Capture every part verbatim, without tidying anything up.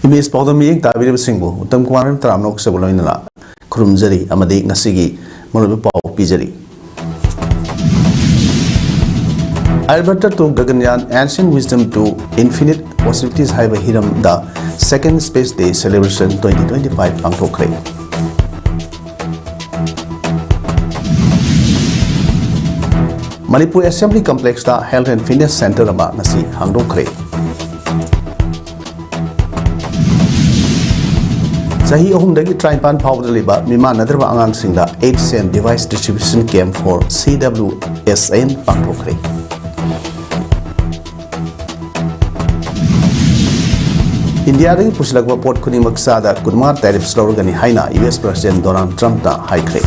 Image ꯄꯥꯎꯗꯝ ꯃꯤꯠꯌꯦꯡ ꯇꯥꯕꯤꯔꯤꯕꯁꯤꯡꯕꯨ ꯎꯇꯝ ꯀꯨꯃꯥꯔ ꯇꯔꯥꯝꯅ ꯑꯣꯛꯆꯕ ꯂꯣꯏꯅꯅ ꯈꯨꯔꯨꯝꯖꯔꯤ ꯑꯃꯗꯤ ꯉꯁꯤꯒꯤ ꯃꯔꯨꯑꯣꯏꯕ ꯄꯥꯎ ꯄꯤꯖꯔꯤ꯫ Aryabhatta to Gaganyaan, Ancient Wisdom to Infinite Possibilities ꯍꯥꯏꯕ ꯍꯤꯔꯝꯗ Second Space Day Celebration twenty twenty-five ꯄꯥꯡꯊꯣꯛꯈ꯭ꯔꯦ꯫ Manipur Assembly Complexꯇ Health and Fitness Centre ꯑꯃ ꯉꯁꯤ ꯍꯥꯡꯗꯣꯛꯈ꯭ꯔꯦ꯫ ꯆꯍꯤ ꯑꯍꯨꯝꯗꯒꯤ ꯇꯔꯥꯅꯤꯄꯥꯟ ꯐꯥꯎꯕꯗ ꯂꯩꯕ ꯃꯤꯃꯥꯟꯅꯗ꯭ꯔꯕ ꯑꯉꯥꯡꯁꯤꯡꯗ Aids and Device Distribution Camp for C W S N ꯄꯥꯡꯊꯣꯛꯈ꯭ꯔꯦ꯫ ꯏꯟꯗꯤꯌꯥꯗꯒꯤ ꯄꯨꯁꯤꯜꯂꯛꯄ ꯄꯣꯠ ꯈꯨꯗꯤꯡꯃꯛ ꯆꯥꯗ ꯀꯨꯟꯃꯉꯥ tariffs ꯂꯧꯔꯒꯅꯤ ꯍꯥꯏꯅ U S President Donald Trumpꯅ ꯍꯥꯏꯈ꯭ꯔꯦ꯫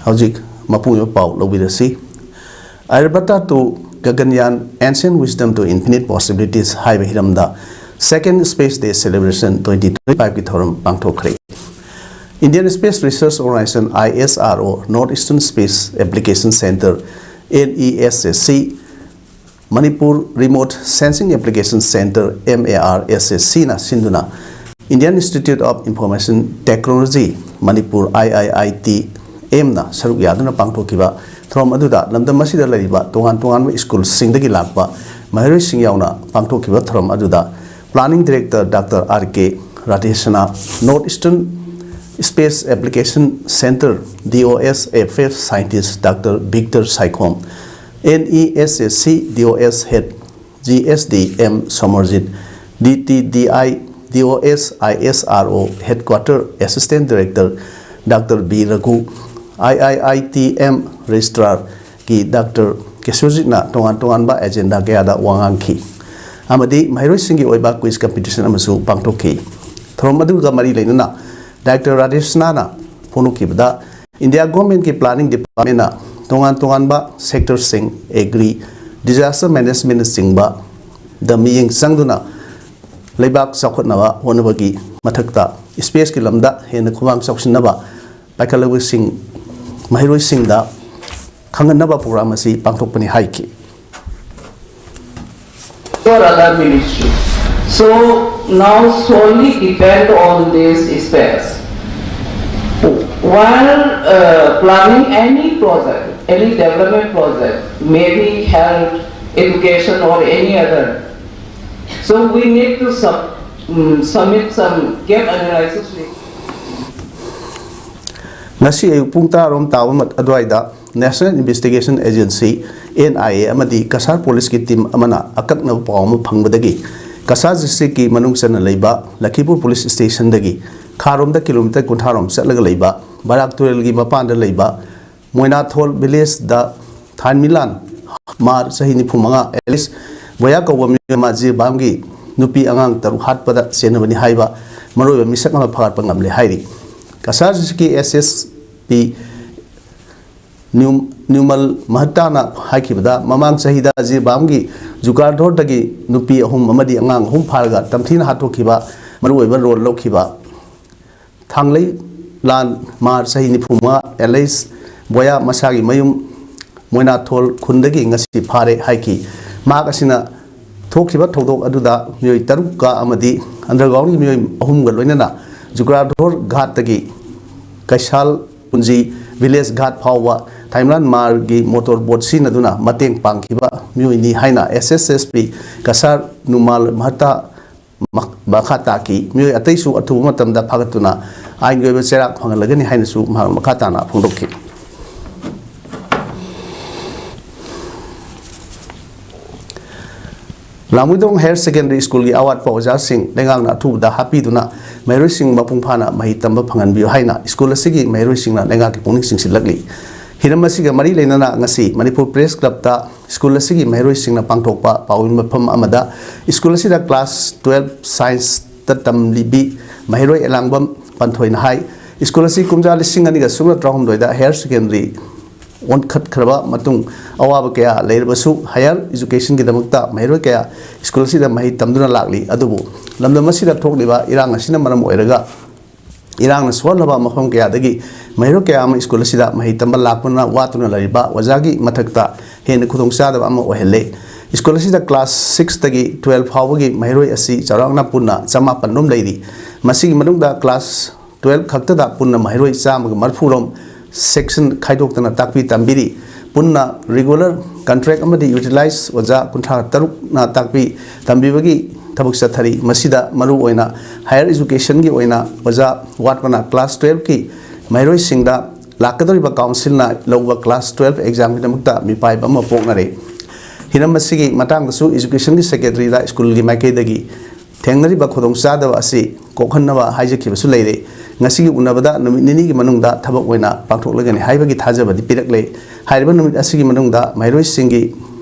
ꯍꯧꯖꯤꯛ ꯃꯄꯨꯡ ꯑꯣꯏꯕ ꯄꯥꯎ ꯂꯧꯕꯤꯔꯁꯤ꯫ Aryabhatta to Gaganyaan, Ancient Wisdom to Infinite Possibilities ꯍꯥꯏꯕ ꯍꯤꯔꯝꯗ Second Space Day Celebration twenty twenty-fiveꯀꯤ ꯊꯧꯔꯝ ꯄꯥꯡꯊꯣꯛꯈ꯭ꯔꯦ꯫ Indian Space Research Organization, I S R O, North Eastern Space Application Centre, N E S S C, Manipur Remote Sensing Application Centre, M A R S S Cꯅ ꯁꯤꯟꯗꯨꯅ Indian Institute of Information Technology, Manipur, I I I T M ꯅ ꯁꯔꯨꯛ ꯌꯥꯗꯨꯅ ꯄꯥꯡꯊꯣꯛꯈꯤꯕ ꯊꯧꯔꯝ ꯑꯗꯨꯗ ꯂꯝꯗꯝ ꯑꯁꯤꯗ ꯂꯩꯔꯤꯕ ꯇꯣꯉꯥꯟ ꯇꯣꯉꯥꯟꯕ ꯁ꯭ꯀꯨꯜꯁꯤꯡꯗꯒꯤ ꯂꯥꯛꯄ ꯃꯍꯩꯔꯣꯏꯁꯤꯡ ꯌꯥꯎꯅ ꯄꯥꯡꯊꯣꯛꯈꯤꯕ ꯊꯧꯔꯝ ꯑꯗꯨꯗ Planning Director Doctor R K Radheshyana, North Eastern Space Application Centre, D O S F F Scientist Doctor Victor Saikhom, N E S S C D O S Head G S D M Samarjit, D T D I D O S I S R O Headquarter Assistant Director Doctor B Raghu, I I I T M Registrar ꯀꯤ Doctor ꯀꯦꯁꯣꯖꯤꯠꯅ ꯇꯣꯉꯥꯟ ꯇꯣꯉꯥꯟꯕ agenda ꯀꯌꯥꯗ ꯋꯥ ꯉꯥꯡꯈꯤ ꯑꯃꯗꯤ ꯃꯍꯩꯔꯣꯏꯁꯤꯡꯒꯤ ꯑꯣꯏꯕ quiz competition ꯑꯃꯁꯨ ꯄꯥꯡꯊꯣꯛꯈꯤ꯫ ꯊꯧꯔꯝ ꯑꯗꯨꯒ ꯃꯔꯤ ꯂꯩꯅꯅ Doctor Radheshyanaꯅ ꯐꯣꯡꯗꯣꯛꯈꯤꯕꯗ, India Governmentꯀꯤ Planning Departmentꯅ ꯇꯣꯉꯥꯟ ꯇꯣꯉꯥꯟꯕ sectorꯁꯤꯡ, Agri, Disaster Managementꯅꯆꯤꯡꯕꯗ ꯃꯤꯠꯌꯦꯡ ꯆꯪꯗꯨꯅ ꯂꯩꯕꯥꯛ ꯆꯥꯎꯈꯠꯅꯕ ꯍꯣꯠꯅꯕꯒꯤ ꯃꯊꯛꯇ spaceꯀꯤ ꯂꯝꯗ ꯍꯦꯟꯅ ꯈꯨꯃꯥꯡ ꯆꯥꯎꯁꯤꯟꯅꯕ ꯄꯥꯏꯈꯠꯂꯛꯄꯁꯤꯡ ꯃꯍꯩꯔꯣꯏꯁꯤꯡꯗ ꯈꯪꯍꯟꯅꯕ program ꯑꯁꯤ ꯄꯥꯡꯊꯣꯛꯄꯅꯤ ꯍꯥꯏꯈꯤ꯫ or other ministry. So now solely depend on this space. While uh, planning any project, any development project, maybe health, education, or any other, so we need to sub, um, submit some gap analysis report. ꯉꯁꯤ ꯑꯌꯨꯛ ꯄꯨꯡ ꯇꯔꯥꯔꯣꯝ ꯇꯥꯕ ꯃꯠ-, ꯑꯗꯨꯋꯥꯏꯗ National Investigation Agency, N I A, ꯑꯃꯗꯤ ꯀꯁꯥꯔ ꯄꯨꯂꯤꯁꯀꯤ team ꯑꯃꯅ ꯑꯀꯛꯅꯕ ꯄꯥꯎ ꯑꯃ ꯐꯪꯕꯗꯒꯤ ꯀꯁꯥꯔ ꯗꯤꯁꯇ꯭ꯔꯤꯛꯀꯤ ꯃꯅꯨꯡ ꯆꯟꯅ ꯂꯩꯕ ꯂꯈꯤꯄꯨꯔ ꯄꯨꯂꯤꯁ ꯁ꯭ꯇꯦꯁꯟꯗꯒꯤ ꯈꯥꯔꯣꯝꯗ ꯀꯤꯂꯣꯃꯤꯇꯔ ꯀꯨꯟꯊ꯭ꯔꯥꯔꯣꯝ ꯆꯠꯂꯒ ꯂꯩꯕ ꯕꯔꯥꯛ ꯇꯨꯔꯦꯜꯒꯤ ꯃꯄꯥꯟꯗ ꯂꯩꯕ ꯃꯣꯏꯅꯥꯊꯣꯜ ꯚꯤꯂꯦꯖꯗ ꯊꯥꯟꯃꯤꯂꯥꯟ ꯃꯥꯔ ꯆꯍꯤ ꯅꯤꯐꯨ ꯃꯉꯥ ꯑꯦꯂꯤꯁ ꯕꯣꯌꯥ ꯀꯧꯕ ꯃꯤꯑꯣꯏ ꯑꯃ ꯖꯤꯔꯤꯕꯥꯝꯒꯤ ꯅꯨꯄꯤ ꯑꯉꯥꯡ ꯇꯔꯨꯛ ꯍꯥꯠꯄꯗ ꯆꯦꯟꯅꯕꯅꯤ ꯍꯥꯏꯕ ꯃꯔꯨꯑꯣꯏꯕ ꯃꯤꯁꯛ ꯑꯃ ꯐꯒꯠꯄ ꯉꯝꯂꯦ ꯍꯥꯏꯔꯤ꯫ ꯀꯁꯥꯔ ꯗꯤꯁꯇ꯭ꯔꯤꯛꯀꯤ S S P ꯅ꯭ꯌꯨ-, ꯅ꯭ꯌꯨꯃꯜ ꯃꯍꯇꯥꯅ ꯍꯥꯏꯈꯤꯕꯗ, ꯃꯃꯥꯡ ꯆꯍꯤꯗ ꯖꯤꯔꯤꯕꯥꯝꯒꯤ ꯖꯨꯀꯥꯔꯙꯣꯔꯗꯒꯤ ꯅꯨꯄꯤ ꯑꯍꯨꯝ ꯑꯃꯗꯤ ꯑꯉꯥꯡ ꯑꯍꯨꯝ ꯐꯥꯔꯒ ꯇꯝꯊꯤꯅ ꯍꯥꯠꯇꯣꯛꯈꯤꯕ ꯃꯔꯨꯑꯣꯏꯕ ꯔꯣꯜ ꯂꯧꯈꯤꯕ ꯊꯥꯡꯂꯩ ꯂꯥꯟ ꯃꯥꯔ ꯆꯍꯤ ꯅꯤꯐꯨ ꯃꯉꯥ ꯑꯦꯂꯤꯁ ꯕꯣꯌꯥ ꯃꯁꯥꯒꯤ ꯃꯌꯨꯝ ꯃꯣꯏꯅꯥꯊꯣꯜ ꯈꯨꯟꯗꯒꯤ ꯉꯁꯤ ꯐꯥꯔꯦ ꯍꯥꯏꯈꯤ꯫ ꯃꯍꯥꯛ ꯑꯁꯤꯅ ꯊꯣꯛꯈꯤꯕ ꯊꯧꯗꯣꯛ ꯑꯗꯨꯗ ꯃꯤꯑꯣꯏ ꯇꯔꯨꯛꯀ ꯑꯃꯗꯤ ꯑꯟꯗꯔꯒ꯭ꯔꯥꯎꯟꯒꯤ ꯃꯤꯑꯣꯏ ꯑꯍꯨꯝꯒ ꯂꯣꯏꯅꯅ ꯖꯨꯀ꯭ꯔꯥꯙꯣꯔ ꯘꯥꯠꯇꯒꯤ ꯀꯩꯁꯥꯜ ꯄꯨꯟꯖꯤ ꯚꯤꯂꯦꯖ ꯘꯥꯠ ꯐꯥꯎꯕ ꯊꯥꯏꯃꯂꯥꯟ ꯃꯥꯔꯒꯤ ꯃꯣꯇꯣꯔ ꯕꯣꯠ ꯁꯤꯖꯤꯟꯅꯗꯨꯅ ꯃꯇꯦꯡ ꯄꯥꯡꯈꯤꯕ ꯃꯤꯑꯣꯏꯅꯤ ꯍꯥꯏꯅ S S S P Cachar ꯅꯨꯃꯥꯜ ꯃꯍꯇꯥ ꯃꯈ-, ꯃꯈꯥ ꯇꯥꯈꯤ꯫ ꯃꯤꯑꯣꯏ ꯑꯇꯩꯁꯨ ꯑꯊꯨꯕ ꯃꯇꯝꯗ ꯐꯥꯒꯠꯇꯨꯅ ꯑꯥꯏꯟꯒꯤ ꯑꯣꯏꯕ ꯆꯩꯔꯥꯛ ꯐꯪꯍꯜꯂꯒꯅꯤ ꯍꯥꯏꯅꯁꯨ ꯃꯍꯥꯛ ꯃꯈꯥ ꯇꯥꯅ ꯐꯣꯡꯗꯣꯛꯈꯤ꯫ ꯂꯥꯡꯃꯩꯗꯣꯡ ꯍꯥꯌꯔ ꯁꯦꯀꯦꯟꯗꯔꯤ ꯁ꯭ꯀꯨꯜꯒꯤ ꯑꯋꯥꯠꯄ ꯑꯣꯖꯥꯁꯤꯡ ꯂꯩꯉꯥꯛꯅ ꯑꯊꯨꯕꯗ ꯍꯥꯞꯄꯤꯗꯨꯅ ꯃꯍꯩꯔꯣꯏꯁꯤꯡ ꯃꯄꯨꯡ ꯐꯥꯅ ꯃꯍꯩ ꯇꯝꯕ ꯐꯪꯍꯟꯕꯤꯌꯨ ꯍꯥꯏꯅ ꯁ꯭ꯀꯨꯜ ꯑꯁꯤꯒꯤ ꯃꯍꯩꯔꯣꯏꯁꯤꯡꯅ ꯂꯩꯉꯥꯛꯀꯤ ꯄꯨꯛꯅꯤꯡ ꯆꯤꯡꯁꯤꯜꯂꯛꯂꯤ꯫ ꯍꯤꯔꯝ ꯑꯁꯤꯒ ꯃꯔꯤ ꯂꯩꯅꯅ ꯉꯁꯤ ꯃꯅꯤꯄꯨꯔ ꯄ꯭ꯔꯦꯁ ꯀ꯭ꯂꯕꯇ ꯁ꯭ꯀꯨꯜ ꯑꯁꯤꯒꯤ ꯃꯍꯩꯔꯣꯏꯁꯤꯡꯅ ꯄꯥꯡꯊꯣꯛꯄ ꯄꯥꯎꯃꯤ ꯃꯐꯝ ꯑꯃꯗ ꯁ꯭ꯀꯨꯜ ꯑꯁꯤꯗ ꯀ꯭ꯂꯥꯁ ꯇꯨꯌꯦꯜꯐ ꯁꯥꯏꯟꯁꯇ ꯇꯝꯂꯤꯕꯤ ꯃꯍꯩꯔꯣꯏ ꯑꯦꯂꯥꯡꯕꯝ ꯄꯟꯊꯣꯏꯅ ꯍꯥꯏ, ꯁ꯭ꯀꯨꯜ ꯑꯁꯤ ꯀꯨꯝꯖꯥ ꯂꯤꯁꯤꯡ ꯑꯅꯤꯒ ꯁꯨꯞꯅ ꯇꯔꯥꯍꯨꯝꯗꯣꯏꯗ ꯍꯥꯌꯔ ꯁꯦꯀꯦꯟꯗꯔꯤ ꯑꯣꯟꯈꯠꯈ꯭ꯔꯕ ꯃꯇꯨꯡ ꯑꯋꯥꯕ ꯀꯌꯥ ꯂꯩꯔꯕꯁꯨ ꯍꯥꯌꯔ ꯏꯖꯨꯀꯦꯁꯟꯒꯤꯗꯃꯛꯇ ꯃꯍꯩꯔꯣꯏ ꯀꯌꯥ ꯁ꯭ꯀꯨꯜ ꯑꯁꯤꯗ ꯃꯍꯩ ꯇꯝꯗꯨꯅ ꯂꯥꯛꯂꯤ꯫ ꯑꯗꯨꯕꯨ ꯂꯝꯗꯝ ꯑꯁꯤꯗ ꯊꯣꯛꯂꯤꯕ ꯏꯔꯥꯡ ꯑꯁꯤꯅ ꯃꯔꯝ ꯑꯣꯏꯔꯒ ꯏꯔꯥꯡꯅ ꯁꯣꯛꯍꯜꯂꯕ ꯃꯐꯝ ꯀꯌꯥꯗꯒꯤ ꯃꯍꯩꯔꯣꯏ ꯀꯌꯥ ꯑꯃ ꯁ꯭ꯀꯨꯜ ꯑꯁꯤꯗ ꯃꯍꯩ ꯇꯝꯕ ꯂꯥꯛꯄꯅ ꯋꯥꯠꯇꯨꯅ ꯂꯩꯔꯤꯕ ꯑꯣꯖꯥꯒꯤ ꯃꯊꯛꯇ ꯍꯦꯟꯅ ꯈꯨꯗꯣꯡꯆꯥꯗꯕ ꯑꯃ ꯑꯣꯏꯍꯜꯂꯦ꯫ ꯁ꯭ꯀꯨꯜ ꯑꯁꯤꯗ ꯀ꯭ꯂꯥꯁ ꯁꯤꯛꯁꯇꯒꯤ ꯇꯨꯋꯦꯜꯐ ꯐꯥꯎꯕꯒꯤ ꯃꯍꯩꯔꯣꯏ ꯑꯁꯤ ꯆꯥꯎꯔꯥꯛꯅ ꯄꯨꯟꯅ ꯆꯃꯥꯄꯟ ꯔꯣꯝ ꯂꯩꯔꯤ꯫ ꯃꯁꯤꯒꯤ ꯃꯅꯨꯡꯗ ꯀ꯭ꯂꯥꯁ ꯇꯨꯋꯦꯜꯐ ꯈꯛꯇꯗ ꯄꯨꯟꯅ ꯃꯍꯩꯔꯣꯏ ꯆꯥꯝꯃꯒ ꯃꯔꯤꯐꯨ ꯔꯣꯝ ꯁꯦꯛꯁꯟ ꯈꯥꯏꯗꯣꯛꯇꯅ ꯇꯥꯛꯄꯤ ꯇꯝꯕꯤꯔꯤ꯫ ꯄꯨꯟꯅ ꯔꯤꯒꯨꯂꯔ, ꯀꯟꯇ꯭ꯔꯦꯛ ꯑꯃꯗꯤ ꯌꯨꯇꯤꯂꯥꯏꯖ ꯑꯣꯖꯥ ꯀꯨꯟꯊ꯭ꯔꯥ ꯇꯔꯨꯛꯅ ꯇꯥꯛꯄꯤ ꯇꯝꯕꯤꯕꯒꯤ ꯊꯕꯛ ꯆꯠꯊꯔꯤ꯫ ꯃꯁꯤꯗ ꯃꯔꯨꯑꯣꯏꯅ ꯍꯥꯌꯔ ꯏꯖꯨꯀꯦꯁꯟꯒꯤ ꯑꯣꯏꯅ ꯑꯣꯖꯥ ꯋꯥꯠꯄꯅ ꯀ꯭ꯂꯥꯁ ꯇꯨꯋꯦꯜꯐꯀꯤ ꯃꯍꯩꯔꯣꯏꯁꯤꯡꯗ ꯂꯥꯛꯀꯗꯧꯔꯤꯕ ꯀꯥꯎꯟꯁꯤꯜꯅ ꯂꯧꯕ ꯀ꯭ꯂꯥꯁ ꯇꯨꯋꯦꯜꯐ ꯑꯦꯛꯖꯥꯝꯒꯤꯗꯃꯛꯇ ꯃꯤꯄꯥꯏꯕ ꯑꯃ ꯄꯣꯛꯅꯔꯦ꯫ ꯍꯤꯔꯝ ꯑꯁꯤꯒꯤ ꯃꯇꯥꯡꯗꯁꯨ ꯏꯖꯨꯀꯦꯁꯟꯒꯤ ꯁꯦꯀ꯭ꯔꯦꯇꯔꯤꯗ ꯁ꯭ꯀꯨꯜꯒꯤ ꯃꯥꯏꯀꯩꯗꯒꯤ ꯊꯦꯡꯅꯔꯤꯕ ꯈꯨꯗꯣꯡꯆꯥꯗꯕ ꯑꯁꯤ ꯀꯣꯛꯍꯟꯅꯕ ꯍꯥꯏꯖꯈꯤꯕꯁꯨ ꯂꯩꯔꯦ꯫ ꯉꯁꯤꯒꯤ ꯎꯅꯕꯗ ꯅꯨꯃꯤꯠ ꯅꯤꯅꯤꯒꯤ ꯃꯅꯨꯡꯗ ꯊꯕꯛ ꯑꯣꯏꯅ ꯄꯥꯡꯊꯣꯛꯂꯒꯅꯤ ꯍꯥꯏꯕꯒꯤ ꯊꯥꯖꯕꯗꯤ ꯄꯤꯔꯛꯂꯦ꯫ ꯍꯥꯏꯔꯤꯕ ꯅꯨꯃꯤꯠ ꯑꯁꯤꯒꯤ ꯃꯅꯨꯡꯗ ꯃꯍꯩꯔꯣꯏꯁꯤꯡꯒꯤ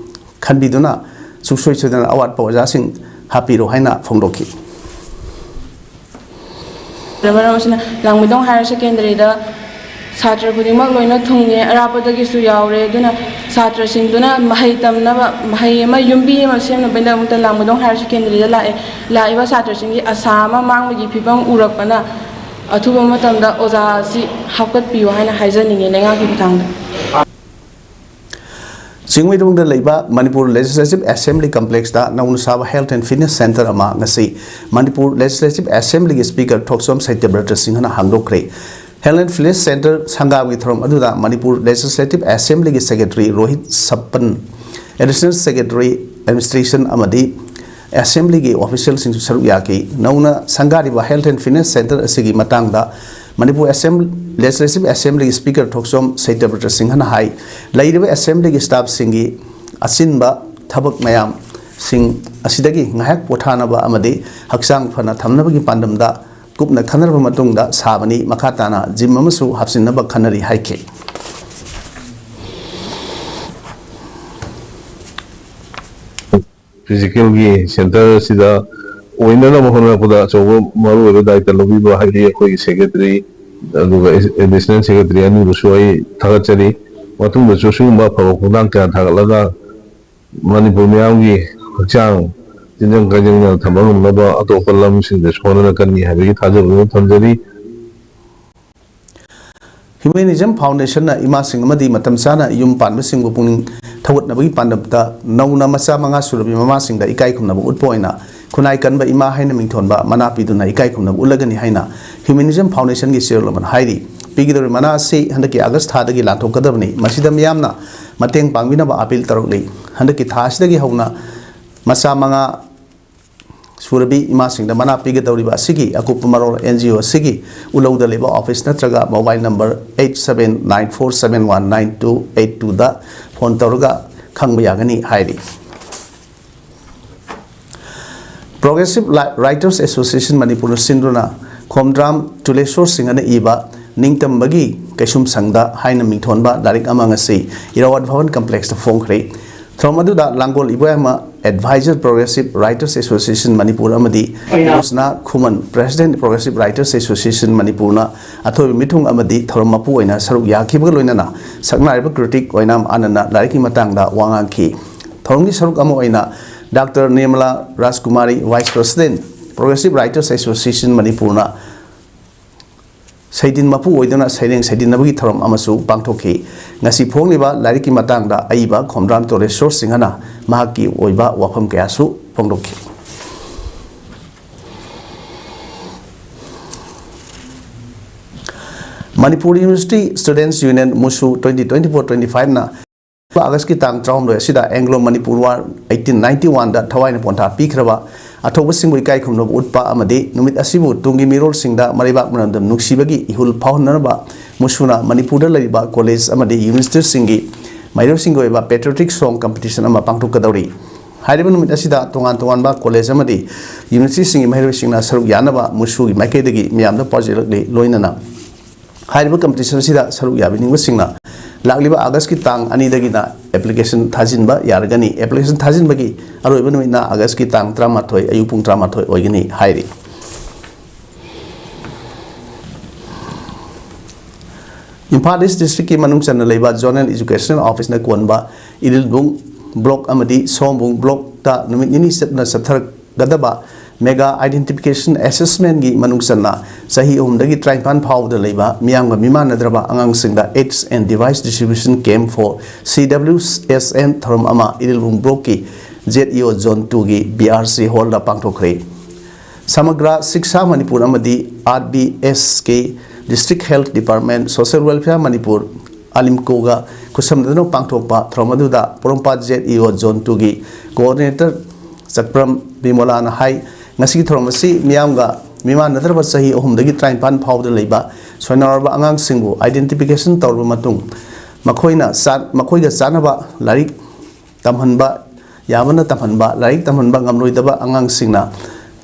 ꯈꯟꯕꯤꯗꯨꯅ ꯁꯨꯡꯁꯣꯏ ꯁꯣꯏꯗꯅ ꯑꯋꯥꯠꯄ ꯑꯣꯖꯥꯁꯤꯡ ꯍꯥꯞꯄꯤꯔꯣ ꯍꯥꯏꯅ ꯐꯣꯡꯗꯣꯛꯈꯤ꯫ ꯃꯔꯝ ꯑꯁꯤꯅ ꯂꯥꯡꯃꯩꯗꯣꯡ ꯍꯥꯌꯔ ꯁꯦꯀꯦꯟꯗꯔꯤꯗ ꯁꯥꯇ꯭ꯔ ꯈꯨꯗꯤꯡꯃꯛ ꯂꯣꯏꯅ ꯊꯨꯡꯉꯦ, ꯑꯔꯥꯞꯄꯗꯒꯤꯁꯨ ꯌꯥꯎꯔꯦ꯫ ꯑꯗꯨꯅ ꯁꯥꯇ꯭ꯔꯁꯤꯡꯗꯨꯅ ꯃꯍꯩ ꯇꯝꯅꯕ, ꯃꯍꯩ ꯑꯃ, ꯌꯨꯝꯕꯤ ꯑꯃ ꯁꯦꯝꯅꯕꯒꯤꯗꯃꯛꯇ ꯂꯥꯡꯃꯩꯗꯣꯡ ꯍꯥꯌꯔ ꯁꯦꯀꯦꯟꯗꯔꯤꯗ ꯂꯥꯛꯑꯦ꯫ ꯂꯥꯛꯏꯕ ꯁꯥꯇ꯭ꯔꯁꯤꯡꯒꯤ ꯑꯁꯥ ꯑꯃ ꯃꯥꯡꯕꯒꯤ ꯐꯤꯕꯝ ꯎꯔꯛꯄꯅ ꯑꯊꯨꯕ ꯃꯇꯝꯗ ꯑꯣꯖꯥ ꯑꯁꯤ ꯍꯥꯞꯀꯠꯄꯤꯌꯨ ꯍꯥꯏꯅ ꯍꯥꯏꯖꯅꯤꯡꯉꯤ ꯂꯩꯉꯥꯛꯀꯤ ꯈꯨꯠꯊꯥꯡꯗ꯫ ꯆꯤꯡꯃꯩꯔꯣꯡꯗ ꯂꯩꯕ ꯃꯅꯤꯄꯨꯔ ꯂꯦꯖꯤꯁꯂꯦꯇꯤꯚ ꯑꯦꯁꯦꯝꯕ꯭ꯂꯤ ꯀꯝꯄ꯭ꯂꯦꯛꯁꯇ ꯅꯧꯅ ꯁꯥꯕ ꯍꯦꯜꯊ ꯑꯦꯟ ꯐꯤꯠꯅꯦꯁ ꯁꯦꯟꯇꯔ ꯑꯃ ꯉꯁꯤ ꯃꯅꯤꯄꯨꯔ ꯂꯦꯖꯤꯁꯂꯦꯇꯤꯚ ꯑꯦꯁꯦꯝꯕ꯭ꯂꯤꯒꯤ ꯁ꯭ꯄꯤꯀꯔ ꯊꯣꯛꯆꯣꯝ ꯁꯇ꯭ꯌꯕ꯭ꯔꯇ ꯁꯤꯡꯍꯅ ꯍꯥꯡꯗꯣꯛꯈ꯭ꯔꯦ꯫ ꯍꯦꯜꯊ ꯑꯦꯟ ꯐꯤꯠꯅꯦꯁ ꯁꯦꯟꯇꯔ ꯁꯪꯒꯥꯕꯒꯤ ꯊꯧꯔꯝ ꯑꯗꯨꯗ ꯃꯅꯤꯄꯨꯔ ꯂꯦꯖꯤꯁꯂꯦꯇꯤꯚ ꯑꯦꯁꯦꯝꯕ꯭ꯂꯤꯒꯤ secretary Rohit Sapan, additional secretary administration ꯑꯃꯗꯤ ꯑꯦꯁꯦꯝꯕ꯭ꯂꯤꯒꯤ ꯑꯣꯐꯤꯁꯤꯌꯦꯜꯁꯤꯡꯁꯨ ꯁꯔꯨꯛ ꯌꯥꯈꯤ꯫ ꯅꯧꯅ ꯁꯪꯒꯥꯔꯤꯕ ꯍꯦꯜꯊ ꯑꯦꯟ ꯐꯤꯠꯅꯦꯁ ꯁꯦꯟꯇꯔ ꯑꯁꯤꯒꯤ ꯃꯇꯥꯡꯗ ꯃꯅꯤꯄꯨꯔ ꯑꯦꯁꯦꯝ-, ꯂꯦꯖꯤꯁꯂꯦꯇꯤꯚ ꯑꯦꯁꯦꯝꯕ꯭ꯂꯤꯒꯤ ꯁ꯭ꯄꯤꯀꯔ ꯊꯣꯛꯆꯣꯝ ꯁꯇ꯭ꯌꯕ꯭ꯔꯇ ꯁꯤꯡꯍꯅ ꯍꯥꯏ, ꯂꯩꯔꯤꯕ ꯑꯦꯁꯦꯝꯕ꯭ꯂꯤꯒꯤ ꯁ꯭ꯇꯥꯐꯁꯤꯡꯒꯤ ꯑꯆꯤꯟꯕ ꯊꯕꯛ ꯃꯌꯥꯝꯁꯤꯡ ꯑꯁꯤꯗꯒꯤ ꯉꯥꯏꯍꯥꯛ ꯄꯣꯊꯥꯅꯕ ꯑꯃꯗꯤ ꯍꯛꯆꯥꯡ ꯐꯅ ꯊꯝꯅꯕꯒꯤ ꯄꯥꯟꯗꯝꯗ ꯀꯨꯞꯅ ꯈꯟꯅꯔꯕ ꯃꯇꯨꯡꯗ ꯁꯥꯕꯅꯤ꯫ ꯃꯈꯥ ꯇꯥꯅ ꯖꯤꯝ ꯑꯃꯁꯨ ꯍꯥꯞꯆꯤꯟꯅꯕ ꯈꯟꯅꯔꯤ ꯍꯥꯏꯈꯤ꯫ ꯐꯤꯖꯤꯀꯦꯜꯒꯤ ꯁꯦꯟꯇꯔ ꯑꯁꯤꯗ ꯑꯣꯏꯅꯅꯕ ꯍꯣꯠꯅꯔꯛꯄꯗ ꯑꯆꯧꯕ ꯃꯔꯨꯑꯣꯏꯕ ꯗꯥꯏꯇ ꯂꯧꯕꯤꯕ ꯍꯥꯏꯗꯤ ꯑꯩꯈꯣꯏꯒꯤ ꯁꯦꯀ꯭ꯔꯦꯇꯔꯤ ꯑꯗꯨꯒ ꯑꯦꯗꯤꯁꯅꯦꯜ ꯁꯦꯀ꯭ꯔꯦꯇꯔꯤ ꯑꯅꯤꯕꯨꯁꯨ ꯑꯩ ꯊꯥꯒꯠꯆꯔꯤ꯫ ꯃꯇꯨꯡꯗꯁꯨ ꯁꯤꯒꯨꯝꯕ ꯑꯐꯕ ꯈꯣꯡꯊꯥꯡ ꯀꯌꯥ ꯊꯥꯒꯠꯂꯒ ꯃꯅꯤꯄꯨꯔ ꯃꯤꯌꯥꯝꯒꯤ ꯍꯛꯆꯥꯡ ꯇꯤꯟꯖꯪ ꯀꯥꯏꯖꯪꯗꯅ ꯊꯝꯕ ꯉꯝꯅꯕ ꯑꯇꯣꯞꯄ ꯂꯝꯁꯤꯡꯗꯁꯨ ꯍꯣꯠꯅꯔꯛꯀꯅꯤ ꯍꯥꯏꯕꯒꯤ ꯊꯥꯖꯕ ꯑꯗꯨ ꯊꯝꯖꯔꯤ꯫ ꯍ꯭ꯌꯨꯃꯦꯅꯤꯖꯝ ꯐꯥꯎꯟꯗꯦꯁꯟꯅ ꯏꯃꯥꯁꯤꯡ ꯑꯃꯗꯤ ꯃꯇꯝ ꯆꯥꯅ ꯌꯨꯝ ꯄꯥꯟꯕꯁꯤꯡꯕꯨ ꯄꯨꯛꯅꯤꯡ ꯍꯧꯒꯠꯅꯕꯒꯤ ꯄꯥꯟꯗꯝꯗ ꯅꯧꯅ ꯃꯆꯥ ꯃꯉꯥ ꯁꯨꯔꯕꯤ ꯃꯃꯥꯁꯤꯡꯗ ꯏꯀꯥꯏ ꯈꯨꯝꯅꯕ ꯎꯠꯄ ꯑꯣꯏꯅ ꯈꯨꯟꯅꯥꯏ ꯀꯟꯕ ꯏꯃꯥ ꯍꯥꯏꯅ ꯃꯤꯡꯊꯣꯟꯕ ꯃꯅꯥ ꯄꯤꯗꯨꯅ ꯏꯀꯥꯏ ꯈꯨꯝꯅꯕ ꯎꯠꯂꯒꯅꯤ ꯍꯥꯏꯅ Humanism Foundation ꯒꯤ chairman ꯑꯃꯅ ꯍꯥꯏꯔꯤ꯫ ꯄꯤꯒꯗꯧꯔꯤꯕ ꯃꯅꯥ ꯑꯁꯤ ꯍꯟꯗꯛꯀꯤ August ꯊꯥꯗꯒꯤ ꯂꯥꯟꯊꯣꯛꯀꯗꯕꯅꯤ꯫ ꯃꯁꯤꯗ ꯃꯤꯌꯥꯝꯅ ꯃꯇꯦꯡ ꯄꯥꯡꯕꯤꯅꯕ appeal ꯇꯧꯔꯛꯂꯤ꯫ ꯍꯟꯗꯛꯀꯤ ꯊꯥ ꯑꯁꯤꯗꯒꯤ ꯍꯧꯅ ꯃꯆꯥ ꯃꯉꯥ ꯁꯨꯔꯕꯤ ꯏꯃꯥꯁꯤꯡꯗ ꯃꯅꯥ ꯄꯤꯒꯗꯧꯔꯤꯕ ꯑꯁꯤꯒꯤ ꯑꯀꯨꯞꯄ ꯃꯔꯣꯜ N G O ꯑꯁꯤꯒꯤ ꯎꯂꯧꯗ ꯂꯩꯕ office ꯅꯠꯇ꯭ꯔꯒ mobile number eight seven nine four seven one nine two eight two ꯗ phone ꯇꯧꯔꯒ ꯈꯪꯕ ꯌꯥꯒꯅꯤ ꯍꯥꯏꯔꯤ꯫ Progressive Li-, Writers Association ꯃꯅꯤꯄꯨꯔꯅ ꯁꯤꯟꯗꯨꯅ ꯈꯣꯝꯗ꯭ꯔꯥꯝ ꯇꯨꯂꯦꯁꯣꯔ ꯁꯤꯡꯍꯅ ꯏꯕ ꯅꯤꯡꯇꯝꯕꯒꯤ ꯀꯩꯁꯨꯝꯁꯪꯗ ꯍꯥꯏꯅ ꯃꯤꯡꯊꯣꯟꯕ ꯂꯥꯏꯔꯤꯛ ꯑꯃ ꯉꯁꯤ ꯏꯔꯥꯕꯣꯠ ꯚꯕꯟ complexꯇ ꯐꯣꯡꯈ꯭ꯔꯦ꯫ ꯊꯧꯔꯝ ꯑꯗꯨꯗ ꯂꯥꯡꯒꯣꯜ ꯏꯕꯣꯌꯥꯏꯃ, advisor, Progressive Writers Association Manipur ꯑꯃꯗꯤ ꯔꯣꯁꯅꯥ ꯈꯨꯃꯟ, president, Progressive Writers Association ꯃꯅꯤꯄꯨꯔꯅ ꯑꯊꯣꯏꯕ ꯃꯤꯊꯨꯡ ꯑꯃꯗꯤ ꯊꯧꯔꯝ ꯃꯄꯨ ꯑꯣꯏꯅ ꯁꯔꯨꯛ ꯌꯥꯈꯤꯕꯒ ꯂꯣꯏꯅꯅ ꯁꯛꯅꯥꯏꯔꯕ critic ꯑꯣꯏꯅꯥꯝ ꯑꯥꯅꯟꯗꯅ ꯂꯥꯏꯔꯤꯛꯀꯤ ꯃꯇꯥꯡꯗ ꯋꯥ ꯉꯥꯡꯈꯤ꯫ ꯊꯧꯔꯝꯒꯤ ꯁꯔꯨꯛ ꯑꯃ ꯑꯣꯏꯅ Doctor Nirmala ꯔꯥꯖꯀꯨꯃꯥꯔꯤ, vice president, Progressive Writers Association ꯃꯅꯤꯄꯨꯔꯅ ꯁꯩꯗꯤꯟ ꯃꯄꯨ ꯑꯣꯏꯗꯨꯅ ꯁꯩꯔꯦꯡ ꯁꯩꯗꯤꯟꯅꯕꯒꯤ ꯊꯧꯔꯝ ꯑꯃꯁꯨ ꯄꯥꯡꯊꯣꯛꯈꯤ꯫ ꯉꯁꯤ ꯐꯣꯡꯂꯤꯕ ꯂꯥꯏꯔꯤꯛꯀꯤ ꯃꯇꯥꯡꯗ ꯑꯏꯕ ꯈꯣꯝꯗ꯭ꯔꯥꯝ ꯇꯣꯂꯦꯁꯣꯔ ꯁꯤꯡꯍꯅ ꯃꯍꯥꯛꯀꯤ ꯑꯣꯏꯕ ꯋꯥꯐꯝ ꯀꯌꯥꯁꯨ ꯐꯣꯡꯗꯣꯛꯈꯤ꯫ Manipur University Students Union, MUSU, twenty twenty-four twenty-five ꯅ August ꯀꯤ ꯇꯥꯡ ꯇꯔꯥꯍꯨꯝꯗꯣꯏ ꯑꯁꯤꯗ Anglo Manipur War eighteen ninety-one ꯗ ꯊꯋꯥꯏꯅ ꯄꯣꯟꯊꯥ ꯄꯤꯈ꯭ꯔꯕ ꯑꯊꯧꯕꯁꯤꯡꯕꯨ ꯏꯀꯥꯏ ꯈꯨꯝꯅꯕ ꯎꯠꯄ ꯑꯃꯗꯤ ꯅꯨꯃꯤꯠ ꯑꯁꯤꯕꯨ ꯇꯨꯡꯒꯤ ꯃꯤꯔꯣꯜꯁꯤꯡꯗ ꯃꯔꯩꯕꯥꯛ ꯃꯔꯝꯗꯝ ꯅꯨꯡꯁꯤꯕꯒꯤ ꯏꯍꯨꯜ ꯐꯥꯎꯍꯟꯅꯅꯕ MUSUꯅ ꯃꯅꯤꯄꯨꯔꯗ ꯂꯩꯔꯤꯕ college ꯑꯃꯗꯤ universityꯁꯤꯡꯒꯤ ꯃꯍꯩꯔꯣꯏꯁꯤꯡꯒꯤ ꯑꯣꯏꯕ patriotic song competition ꯑꯃ ꯄꯥꯡꯊꯣꯛꯀꯗꯧꯔꯤ꯫ ꯍꯥꯏꯔꯤꯕ ꯅꯨꯃꯤꯠ ꯑꯁꯤꯗ ꯇꯣꯉꯥꯟ ꯇꯣꯉꯥꯟꯕ college ꯑꯃꯗꯤ universityꯁꯤꯡꯒꯤ ꯃꯍꯩꯔꯣꯏꯁꯤꯡꯅ ꯁꯔꯨꯛ ꯌꯥꯅꯕ MUSUꯒꯤ ꯃꯥꯏꯀꯩꯗꯒꯤ ꯃꯤꯌꯥꯝꯗ ꯄꯥꯎꯖꯦꯜꯂꯛꯂꯤ꯫ ꯂꯣꯏꯅꯅ ꯍꯥꯏꯔꯤꯕ competition ꯑꯁꯤꯗ ꯁꯔꯨꯛ ꯌꯥꯕꯤꯅꯤꯡꯕꯁꯤꯡꯅ ꯂꯥꯛꯂꯤꯕ August ꯀꯤ ꯇꯥꯡ ꯑꯅꯤꯗꯒꯤꯅ application ꯊꯥꯖꯤꯟꯕ ꯌꯥꯔꯒꯅꯤ꯫ Application ꯊꯥꯖꯤꯟꯕꯒꯤ ꯑꯔꯣꯏꯕ ꯅꯨꯃꯤꯠꯅ August ꯀꯤ ꯇꯥꯡ ꯇꯔꯥꯃꯥꯊꯣꯏ, ꯑꯌꯨꯛ ꯄꯨꯡ ꯇꯔꯥꯃꯥꯊꯣꯏ ꯑꯣꯏꯒꯅꯤ ꯍꯥꯏꯔꯤ꯫ ꯏꯝꯐꯥꯜ East district ꯀꯤ ꯃꯅꯨꯡ ꯆꯟꯅ ꯂꯩꯕ Zonal Educational Office ꯅ ꯀꯣꯟꯕ ꯏꯔꯤꯜꯕꯨꯡ block ꯑꯃꯗꯤ ꯁꯑꯣꯝꯕꯨꯡ block ꯇ ꯅꯨꯃꯤꯠ ꯅꯤꯅꯤ ꯆꯠꯅ ꯆꯠꯊꯔꯛꯀꯗꯕ mega identification assessment ꯀꯤ ꯃꯅꯨꯡ ꯆꯟꯅ ꯆꯍꯤ ꯑꯍꯨꯝꯗꯒꯤ ꯇꯔꯥꯅꯤꯄꯥꯟ ꯐꯥꯎꯕꯗ ꯂꯩꯕ ꯃꯤꯌꯥꯝꯒ ꯃꯤꯃꯥꯟꯅꯗ꯭ꯔꯕ ꯑꯉꯥꯡꯁꯤꯡꯗ Aids and Device Distribution Camp for C W S N ꯊꯧꯔꯝ ꯑꯃ Irilbung ꯕ꯭ꯂꯣꯛꯀꯤ Z E O Zone two ꯒꯤ B R C ꯍꯣꯜꯗ ꯄꯥꯡꯊꯣꯛꯈ꯭ꯔꯦ꯫ ꯁꯃꯒ꯭ꯔꯥ ꯁꯤꯛꯁꯥ ꯃꯅꯤꯄꯨꯔ ꯑꯃꯗꯤ R B S K District Health Department, Social Welfare Manipur, ꯑꯂꯤꯝꯀꯣꯒ ꯈꯨꯠꯁꯝꯅꯗꯨꯅ ꯄꯥꯡꯊꯣꯛꯄ ꯊꯧꯔꯝ ꯑꯗꯨꯗ ꯄꯣꯔꯣꯝꯄꯥꯠ Z E O Zone two ꯒꯤ Coordinator Chakpram ꯕꯤꯃꯣꯂꯥꯅ ꯍꯥꯏ, ꯉꯁꯤꯒꯤ ꯊꯧꯔꯝ ꯑꯁꯤ ꯃꯤꯌꯥꯝꯒ ꯃꯤꯃꯥꯟꯅꯗ꯭ꯔꯕ ꯆꯍꯤ ꯑꯍꯨꯝꯗꯒꯤ ꯇꯔꯥꯅꯤꯄꯥꯟ ꯐꯥꯎꯕꯗ ꯂꯩꯕ ꯁꯣꯏꯅꯥꯎꯔꯕ ꯑꯉꯥꯡꯁꯤꯡꯕꯨ identification ꯇꯧꯔꯕ ꯃꯇꯨꯡ, ꯃꯈꯣꯏꯅ ꯆꯥ-, ꯃꯈꯣꯏꯒ ꯆꯥꯟꯅꯕ ꯂꯥꯏꯔꯤꯛ ꯇꯝꯍꯟꯕ, ꯌꯥꯕꯅ ꯇꯝꯍꯟꯕ, ꯂꯥꯏꯔꯤꯛ ꯇꯝꯍꯟꯕ ꯉꯝꯂꯣꯏꯗꯕ ꯑꯉꯥꯡꯁꯤꯡꯅ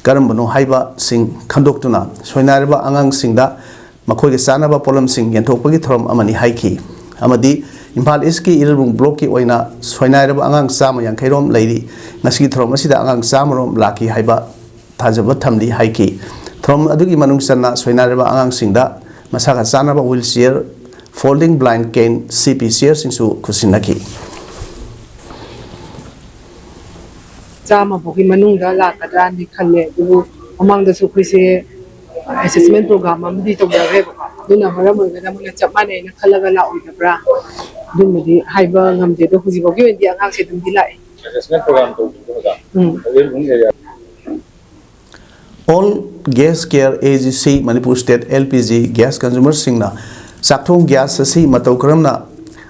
ꯀꯔꯝꯕꯅꯣ ꯍꯥꯏꯕꯁꯤꯡ ꯈꯟꯗꯣꯛꯇꯨꯅ ꯁꯣꯏꯅꯥꯏꯔꯕ ꯑꯉꯥꯡꯁꯤꯡꯗ ꯃꯈꯣꯏꯒ ꯆꯥꯟꯅꯕ ꯄꯣꯠꯂꯝꯁꯤꯡ ꯌꯦꯟꯊꯣꯛꯄꯒꯤ ꯊꯧꯔꯝ ꯑꯃꯅꯤ ꯍꯥꯏꯈꯤ꯫ ꯑꯃꯗꯤ ꯏꯝꯐꯥꯜ ꯏꯁꯀꯤ ꯏꯔꯤꯜꯕꯨꯡ ꯕ꯭ꯂꯣꯛꯀꯤ ꯑꯣꯏꯅ ꯁꯣꯏꯅꯥꯏꯔꯕ ꯑꯉꯥꯡ ꯆꯥꯝꯃ ꯌꯥꯡꯈꯩ ꯔꯣꯝ ꯂꯩꯔꯤ꯫ ꯉꯁꯤꯒꯤ ꯊꯧꯔꯝ ꯑꯁꯤꯗ ꯑꯉꯥꯡ ꯆꯥꯝꯃ ꯔꯣꯝ ꯂꯥꯛꯈꯤ ꯍꯥꯏꯕ ꯊꯥꯖꯕ ꯊꯝꯂꯤ ꯍꯥꯏꯈꯤ꯫ ꯊꯧꯔꯝ ꯑꯗꯨꯒꯤ ꯃꯅꯨꯡ ꯆꯟꯅ ꯁꯣꯏꯅꯥꯏꯔꯕ ꯑꯉꯥꯡꯁꯤꯡꯗ ꯃꯁꯥꯒ ꯆꯥꯟꯅꯕ wheel chair, folding blind cane, C P chair ꯁꯤꯡꯁꯨ ꯈꯨꯠꯁꯤꯟꯅꯈꯤ꯫ ꯆꯥꯝꯃ ꯐꯥꯎꯒꯤ ꯃꯅꯨꯡꯗ ꯂꯥꯛꯀꯗ꯭ꯔꯥꯅꯗꯤ ꯈꯜꯂꯦ, ꯑꯗꯨꯕꯨ ꯃꯃꯥꯡꯗꯁꯨ ꯑꯩꯈꯣꯏꯁꯦ assessment program ꯑꯃꯗꯤ ꯇꯧꯖꯈ꯭ꯔꯦꯕꯀꯣ꯫ ꯑꯗꯨꯅ ꯃꯔꯝ ꯑꯣꯏꯔꯒꯅ ꯃꯣꯏꯅ ꯆꯞ ꯃꯥꯟꯅꯩꯅ ꯈꯜꯂꯒ ꯂꯥꯛꯑꯣꯏꯗꯕ꯭ꯔꯥ, ꯑꯗꯨꯝꯕꯗꯤ ꯍꯥꯏꯕ ꯉꯝꯗꯦ꯫ ꯑꯗꯣ ꯍꯧꯖꯤꯛ ꯐꯥꯎꯒꯤ ꯑꯣꯏꯅꯗꯤ ꯑꯉꯥꯡꯁꯦ ꯑꯗꯨꯝꯗꯤ ꯂꯥꯛꯑꯦ꯫ Assessment program ꯇꯧꯕꯗꯣ ꯑꯣꯖꯥ, ꯎꯝ꯫ ꯑꯗꯨ ꯑꯗꯨꯝ ꯂꯩꯔꯦ꯫ All Guest Care A G C Manipur State L P G gas consumerꯁꯤꯡꯅ ꯆꯥꯛꯊꯣꯡ gas ꯑꯁꯤ ꯃꯇꯧ ꯀꯔꯝꯅ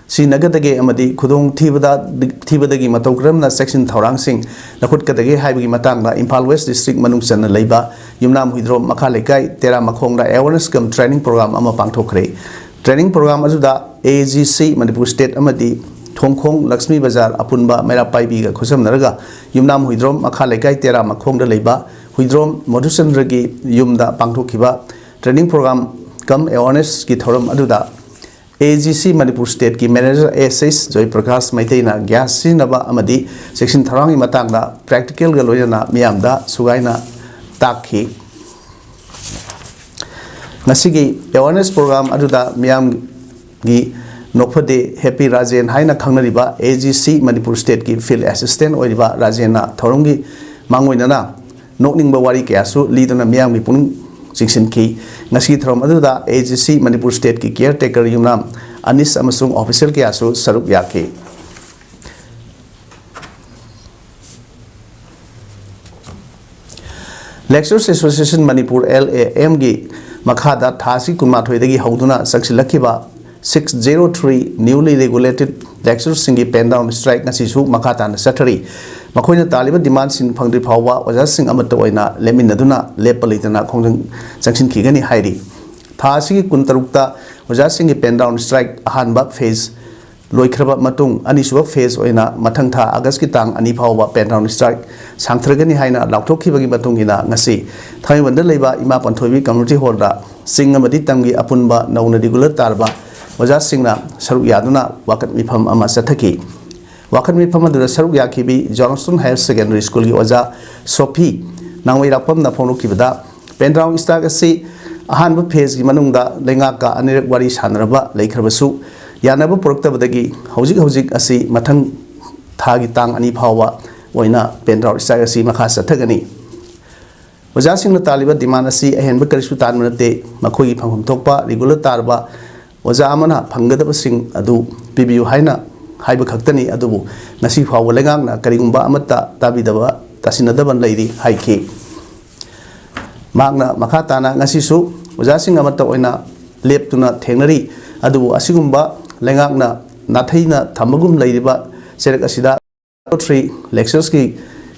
ꯁꯤꯖꯤꯟꯅꯒꯗꯒꯦ ꯑꯃꯗꯤ ꯈꯨꯗꯣꯡ ꯊꯤꯕꯗ, ꯊꯤꯕꯗꯒꯤ ꯃꯇꯧ ꯀꯔꯝꯅ ꯆꯦꯛꯁꯤꯟ ꯊꯧꯔꯥꯡꯁꯤꯡ ꯂꯧꯈꯠꯀꯗꯒꯦ ꯍꯥꯏꯕꯒꯤ ꯃꯇꯥꯡꯗ ꯏꯝꯐꯥꯜ West District ꯃꯅꯨꯡ ꯆꯟꯅ ꯂꯩꯕ ꯌꯨꯝꯅꯥꯝ ꯍꯨꯏꯗ꯭ꯔꯣꯝ ꯃꯈꯥ ꯂꯩꯀꯥꯏ ꯇꯦꯔꯥ ꯃꯈꯣꯡꯗ awareness cum training program ꯑꯃ ꯄꯥꯡꯊꯣꯛꯈ꯭ꯔꯦ꯫ Training program ꯑꯗꯨꯗ A G C Manipur State ꯑꯃꯗꯤ ꯊꯣꯡꯈꯣꯡ ꯂꯛꯁꯃꯤ ꯕꯖꯥꯔ ꯑꯄꯨꯟꯕ ꯃꯩꯔꯥ ꯄꯥꯏꯕꯤꯒ ꯈꯨꯠꯁꯝꯅꯔꯒ ꯌꯨꯝꯅꯥꯝ ꯍꯨꯏꯗ꯭ꯔꯣꯝ ꯃꯈꯥ ꯂꯩꯀꯥꯏ ꯇꯦꯔꯥ ꯃꯈꯣꯡꯗ ꯂꯩꯕ ꯍꯨꯏꯗ꯭ꯔꯣꯝ ꯃꯙꯨꯆꯟꯗ꯭ꯔꯒꯤ ꯌꯨꯝꯗ ꯄꯥꯡꯊꯣꯛꯈꯤꯕ training program cum awarenessꯀꯤ ꯊꯧꯔꯝ ꯑꯗꯨꯗ A G C Manipur Stateꯀꯤ manager S H ꯖꯣꯏꯄ꯭ꯔꯀꯥꯁ ꯃꯩꯇꯩꯅ gas ꯁꯤꯖꯤꯟꯅꯕ ꯑꯃꯗꯤ ꯆꯦꯛꯁꯤꯟ ꯊꯧꯔꯥꯡꯒꯤ ꯃꯇꯥꯡꯗ practicalꯒ ꯂꯣꯏꯅꯅ ꯃꯤꯌꯥꯝꯗ ꯁꯨꯒꯥꯏꯅ ꯇꯥꯛꯈꯤ꯫ ꯉꯁꯤꯒꯤ awareness program ꯑꯗꯨꯗ ꯃꯤꯌꯥꯝꯒꯤ ꯅꯣꯛꯐꯗꯦ ꯍꯦꯄꯤ ꯔꯥꯖꯦꯟ ꯍꯥꯏꯅ ꯈꯪꯅꯔꯤꯕ A G C Manipur Stateꯀꯤ field assistant ꯑꯣꯏꯔꯤꯕ ꯔꯥꯖꯦꯟꯅ ꯊꯧꯔꯝꯒꯤ ꯃꯥꯡꯑꯣꯏꯅꯅ ꯅꯣꯛꯅꯤꯡꯕ ꯋꯥꯔꯤ ꯀꯌꯥꯁꯨ ꯂꯤꯗꯨꯅ ꯃꯤꯌꯥꯝꯒꯤ ꯄꯨꯛꯅꯤꯡ ꯆꯤꯡꯁꯤꯟꯈꯤ꯫ ꯉꯁꯤꯒꯤ ꯊꯧꯔꯝ ꯑꯗꯨꯗ ꯑꯦ ꯖꯤ ꯁꯤ ꯃꯅꯤꯄꯨꯔ ꯁ꯭ꯇꯦꯠꯀꯤ ꯀꯤꯌꯔ ꯇꯦꯀꯔ ꯌꯨꯝꯅꯥꯝ ꯑꯅꯤꯁ ꯑꯃꯁꯨꯡ ꯑꯣꯐꯤꯁꯤꯌꯦꯜ ꯀꯌꯥꯁꯨ ꯁꯔꯨꯛ ꯌꯥꯈꯤ꯫ Lecturers Association Manipur, L A M ꯒꯤ ꯃꯈꯥꯗ ꯊꯥ ꯑꯁꯤ ꯀꯨꯟꯃꯥꯊꯣꯏꯗꯒꯤ ꯍꯧꯗꯨꯅ ꯆꯪꯁꯤꯜꯂꯛꯈꯤꯕ six zero three newly regulated lecturers ꯁꯤꯡꯒꯤ pen down strike ꯉꯁꯤꯁꯨ ꯃꯈꯥ ꯇꯥꯅ ꯆꯠꯊꯔꯤ꯫ ꯃꯈꯣꯏꯅ ꯇꯥꯜꯂꯤꯕ demand ꯁꯤꯡ ꯐꯪꯗ꯭ꯔꯤ ꯐꯥꯎꯕ ꯑꯣꯖꯥꯁꯤꯡ ꯑꯃꯠꯇ ꯑꯣꯏꯅ ꯂꯦꯞꯃꯤꯟꯅꯗꯨꯅ ꯂꯦꯞꯄ ꯂꯩꯇꯅ ꯈꯣꯡꯖꯪ ꯆꯪꯁꯤꯟꯈꯤꯒꯅꯤ ꯍꯥꯏꯔꯤ꯫ ꯊꯥ ꯑꯁꯤꯒꯤ ꯀꯨꯟꯇꯔꯨꯛꯇ ꯑꯣꯖꯥꯁꯤꯡꯒꯤ pen down strike ꯑꯍꯥꯟꯕ phase ꯂꯣꯏꯈ꯭ꯔꯕ ꯃꯇꯨꯡ, ꯑꯅꯤꯁꯨꯕ phase ꯑꯣꯏꯅ ꯃꯊꯪ ꯊꯥ ꯑꯥꯒꯁꯀꯤ ꯇꯥꯡ ꯑꯅꯤ ꯐꯥꯎꯕ pen down strike ꯁꯥꯡꯊꯔꯒꯅꯤ ꯍꯥꯏꯅ ꯂꯥꯎꯊꯣꯛꯈꯤꯕꯒꯤ ꯃꯇꯨꯡ ꯏꯟꯅ, ꯉꯁꯤ ꯊꯥꯡꯃꯩꯕꯟꯗ ꯂꯩꯕ ꯏꯃꯥ ꯄꯟꯊꯣꯏꯕꯤ Community Hall ꯗ ꯆꯤꯡ ꯑꯃꯗꯤ ꯇꯝꯒꯤ ꯑꯄꯨꯟꯕ ꯅꯧꯅ regular ꯇꯥꯔꯕ ꯑꯣꯖꯥꯁꯤꯡꯅ ꯁꯔꯨꯛ ꯌꯥꯗꯨꯅ ꯋꯥꯀꯠ ꯃꯤꯐꯝ ꯑꯃ ꯆꯠꯊꯈꯤ꯫ ꯋꯥꯀꯠ ꯃꯤꯐꯝ ꯑꯗꯨꯗ ꯁꯔꯨꯛ ꯌꯥꯈꯤꯕꯤ Johnston Higher Secondary School ꯒꯤ ꯑꯣꯖꯥ ꯁꯣꯐꯤ ꯅꯥꯡꯃꯩꯔꯥꯛꯄꯝꯅ ꯐꯣꯡꯗꯣꯛꯈꯤꯕꯗ, pen down strike ꯑꯁꯤ ꯑꯍꯥꯟꯕ phase ꯀꯤ ꯃꯅꯨꯡꯗ ꯂꯩꯉꯥꯛꯀ ꯑꯅꯤꯔꯛ ꯋꯥꯔꯤ ꯁꯥꯅꯔꯕ ꯂꯩꯈ꯭ꯔꯕꯁꯨ, ꯌꯥꯅꯕ ꯄꯨꯔꯛꯇꯕꯗꯒꯤ ꯍꯧꯖꯤꯛ ꯍꯧꯖꯤꯛ ꯑꯁꯤ ꯃꯊꯪ ꯊꯥꯒꯤ ꯇꯥꯡ ꯑꯅꯤ ꯐꯥꯎꯕ ꯑꯣꯏꯅ pen down strike ꯑꯁꯤ ꯃꯈꯥ ꯆꯠꯊꯒꯅꯤ꯫ ꯑꯣꯖꯥꯁꯤꯡꯅ ꯇꯥꯜꯂꯤꯕ demand ꯑꯁꯤ ꯑꯍꯦꯟꯕ ꯀꯔꯤꯁꯨ ꯇꯥꯟꯕ ꯅꯠꯇꯦ꯫ ꯃꯈꯣꯏꯒꯤ ꯐꯪꯐꯝ ꯊꯣꯛꯄ regular ꯇꯥꯔꯕ ꯑꯣꯖꯥ ꯑꯃꯅ ꯐꯪꯒꯗꯕꯁꯤꯡ ꯑꯗꯨ ꯄꯤꯕꯤꯌꯨ ꯍꯥꯏꯅ ꯍꯥꯏꯕ ꯈꯛꯇꯅꯤ꯫ ꯑꯗꯨꯕꯨ ꯉꯁꯤ ꯐꯥꯎꯕ ꯂꯩꯉꯥꯛꯅ ꯀꯔꯤꯒꯨꯝꯕ ꯑꯃꯠꯇ ꯇꯥꯕꯤꯗꯕ, ꯇꯥꯁꯤꯟꯅꯗꯕ ꯂꯩꯔꯤ ꯍꯥꯏꯈꯤ꯫ ꯃꯍꯥꯛꯅ ꯃꯈꯥ ꯇꯥꯅ ꯉꯁꯤꯁꯨ ꯑꯣꯖꯥꯁꯤꯡ ꯑꯃꯠꯇ ꯑꯣꯏꯅ ꯂꯦꯞꯇꯨꯅ ꯊꯦꯡꯅꯔꯤ꯫ ꯑꯗꯨꯕꯨ ꯑꯁꯤꯒꯨꯝꯕ ꯂꯩꯉꯥꯛꯅ ꯅꯥꯊꯩꯅ ꯊꯝꯕꯒꯨꯝ ꯂꯩꯔꯤꯕ ꯆꯩꯔꯛ ꯑꯁꯤꯗ ꯊ꯭ꯔꯤ lecturers ꯀꯤ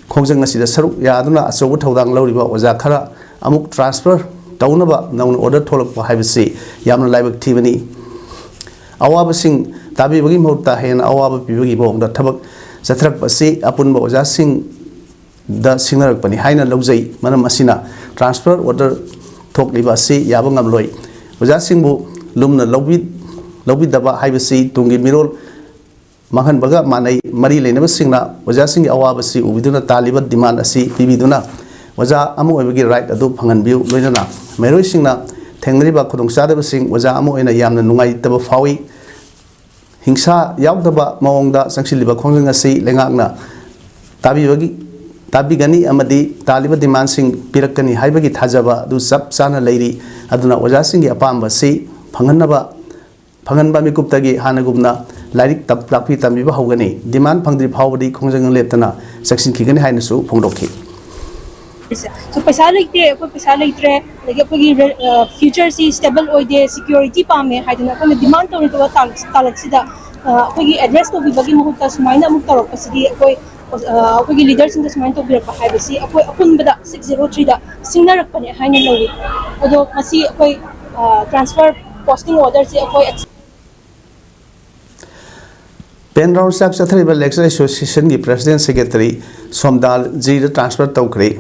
ꯈꯣꯡꯖꯪ ꯑꯁꯤꯗ ꯁꯔꯨꯛ ꯌꯥꯗꯨꯅ ꯑꯆꯧꯕ ꯊꯧꯗꯥꯡ ꯂꯧꯔꯤꯕ ꯑꯣꯖꯥ ꯈꯔ ꯑꯃꯨꯛ transfer ꯇꯧꯅꯕ ꯅꯧꯅ order ꯊꯣꯛꯂꯛꯄ ꯍꯥꯏꯕꯁꯤ ꯌꯥꯝꯅ ꯂꯥꯏꯕꯛ ꯊꯤꯕꯅꯤ꯫ ꯑꯋꯥꯕꯁꯤꯡ ꯇꯥꯕꯤꯕꯒꯤ ꯃꯍꯨꯠꯇ ꯍꯦꯟꯅ ꯑꯋꯥꯕ ꯄꯤꯕꯒꯤ ꯃꯑꯣꯡꯗ ꯊꯕꯛ ꯆꯠꯊꯔꯛꯄ ꯑꯁꯤ ꯑꯄꯨꯟꯕ ꯑꯣꯖꯥꯁꯤꯡꯗ ꯁꯤꯡꯅꯔꯛꯄꯅꯤ ꯍꯥꯏꯅ ꯂꯧꯖꯩ꯫ ꯃꯔꯝ ꯑꯁꯤꯅ transfer order ꯊꯣꯛꯂꯤꯕ ꯑꯁꯤ ꯌꯥꯕ ꯉꯝꯂꯣꯏ꯫ ꯑꯣꯖꯥꯁꯤꯡꯕꯨ ꯂꯨꯝꯅ ꯂꯧꯕꯤ-, ꯂꯧꯕꯤꯗꯕ ꯍꯥꯏꯕꯁꯤ ꯇꯨꯡꯒꯤ ꯃꯤꯔꯣꯜ ꯃꯥꯡꯍꯟꯕꯒ ꯃꯥꯟꯅꯩ꯫ ꯃꯔꯤ ꯂꯩꯅꯕꯁꯤꯡꯅ ꯑꯣꯖꯥꯁꯤꯡꯒꯤ ꯑꯋꯥꯕꯁꯤ ꯎꯕꯤꯗꯨꯅ ꯇꯥꯜꯂꯤꯕ demand ꯑꯁꯤ ꯄꯤꯕꯤꯗꯨꯅ ꯑꯣꯖꯥ ꯑꯃ ꯑꯣꯏꯕꯒꯤ right ꯑꯗꯨ ꯐꯪꯍꯟꯕꯤꯌꯨ꯫ ꯂꯣꯏꯅꯅ ꯃꯍꯩꯔꯣꯏꯁꯤꯡꯅ ꯊꯦꯡꯅꯔꯤꯕ ꯈꯨꯗꯣꯡꯆꯥꯗꯕꯁꯤꯡ ꯑꯣꯖꯥ ꯑꯃ ꯑꯣꯏꯅ ꯌꯥꯝꯅ ꯅꯨꯡꯉꯥꯏꯇꯕ ꯐꯥꯎꯏ꯫ ꯍꯤꯡꯁꯥ ꯌꯥꯎꯗꯕ ꯃꯑꯣꯡꯗ ꯆꯪꯁꯤꯜꯂꯤꯕ ꯈꯣꯡꯖꯪ ꯑꯁꯤ ꯂꯩꯉꯥꯛꯅ ꯇꯥꯕꯤꯕꯒꯤ ꯇꯥꯕꯤꯒꯅꯤ ꯑꯃꯗꯤ ꯇꯥꯜꯂꯤꯕ ꯗꯤꯃꯥꯟꯁꯤꯡ ꯄꯤꯔꯛꯀꯅꯤ ꯍꯥꯏꯕꯒꯤ ꯊꯥꯖꯕ ꯑꯗꯨ ꯆꯞ ꯆꯥꯅ ꯂꯩꯔꯤ꯫ ꯑꯗꯨꯅ ꯑꯣꯖꯥꯁꯤꯡꯒꯤ ꯑꯄꯥꯝꯕꯁꯤ ꯐꯪꯍꯟꯅꯕ, ꯐꯪꯍꯟꯕ ꯃꯤꯀꯨꯞꯇꯒꯤ ꯍꯥꯟꯅꯒꯨꯝꯅ ꯂꯥꯏꯔꯤꯛ ꯇꯝ-, ꯇꯥꯛꯄꯤ ꯇꯝꯕꯤꯕ ꯍꯧꯒꯅꯤ꯫ ꯗꯤꯃꯥꯟ ꯐꯪꯗ꯭ꯔꯤ ꯐꯥꯎꯕꯗꯤ ꯈꯣꯡꯖꯪ ꯂꯦꯞꯇꯅ ꯆꯪꯁꯤꯟꯈꯤꯒꯅꯤ ꯍꯥꯏꯅꯁꯨ ꯐꯣꯡꯗꯣꯛꯈꯤ꯫ So, ꯄꯩꯁꯥ ꯂꯩꯇꯦ, ꯑꯩꯈꯣꯏ ꯄꯩꯁꯥ ꯂꯩꯇ꯭ꯔꯦ, ꯑꯗꯒꯤ ꯑꯩꯈꯣꯏꯒꯤ ꯐ꯭ꯌꯨꯆꯔꯁꯤ ꯁ꯭ꯇꯦꯕꯜ ꯑꯣꯏꯗꯦ, ꯁꯤꯀ꯭ꯌꯣꯔꯤꯇꯤ ꯄꯥꯝꯃꯦ ꯍꯥꯏꯗꯅ ꯑꯩꯈꯣꯏꯅ ꯗꯤꯃꯥꯟ ꯇꯧꯔꯤꯕ ꯇꯥꯂꯛ-, ꯇꯥꯂꯛꯁꯤꯗ, ꯑ, ꯑꯩꯈꯣꯏꯒꯤ ꯑꯦꯗ꯭ꯔꯦꯁ ꯇꯧꯕꯤꯕꯒꯤ ꯃꯍꯨꯠꯇ ꯁꯨꯃꯥꯏꯅ ꯑꯃꯨꯛ ꯇꯧꯔꯛꯄꯁꯤꯗꯤ ꯑꯩꯈꯣꯏ, ꯑ, ꯑꯩꯈꯣꯏꯒꯤ ꯂꯤꯗꯔꯁꯤꯡꯗ ꯁꯨꯃꯥꯏꯅ ꯇꯧꯕꯤꯔꯛꯄ ꯍꯥꯏꯕꯁꯤ ꯑꯩꯈꯣꯏ ꯑꯄꯨꯟꯕꯗ ꯁꯤꯛꯁ ꯖꯦꯔꯣ ꯊ꯭ꯔꯤꯗ ꯁꯤꯡꯅꯔꯛꯄꯅꯦ ꯍꯥꯏꯅ ꯂꯧꯏ꯫ ꯑꯗꯣ ꯃꯁꯤ ꯑꯩꯈꯣꯏ, ꯑ, ꯇ꯭ꯔꯥꯟꯁꯐꯔ ꯄꯣꯁꯇꯤꯡ ꯑꯣꯔꯗꯔꯁꯤ ꯑꯩꯈꯣꯏ Pen round stack ꯆꯠꯊꯔꯤꯕ Lecturer Association ꯒꯤ President Secretary ꯁꯣꯝꯗꯥꯜ ꯖꯤꯗ transfer ꯇꯧꯈ꯭ꯔꯦ꯫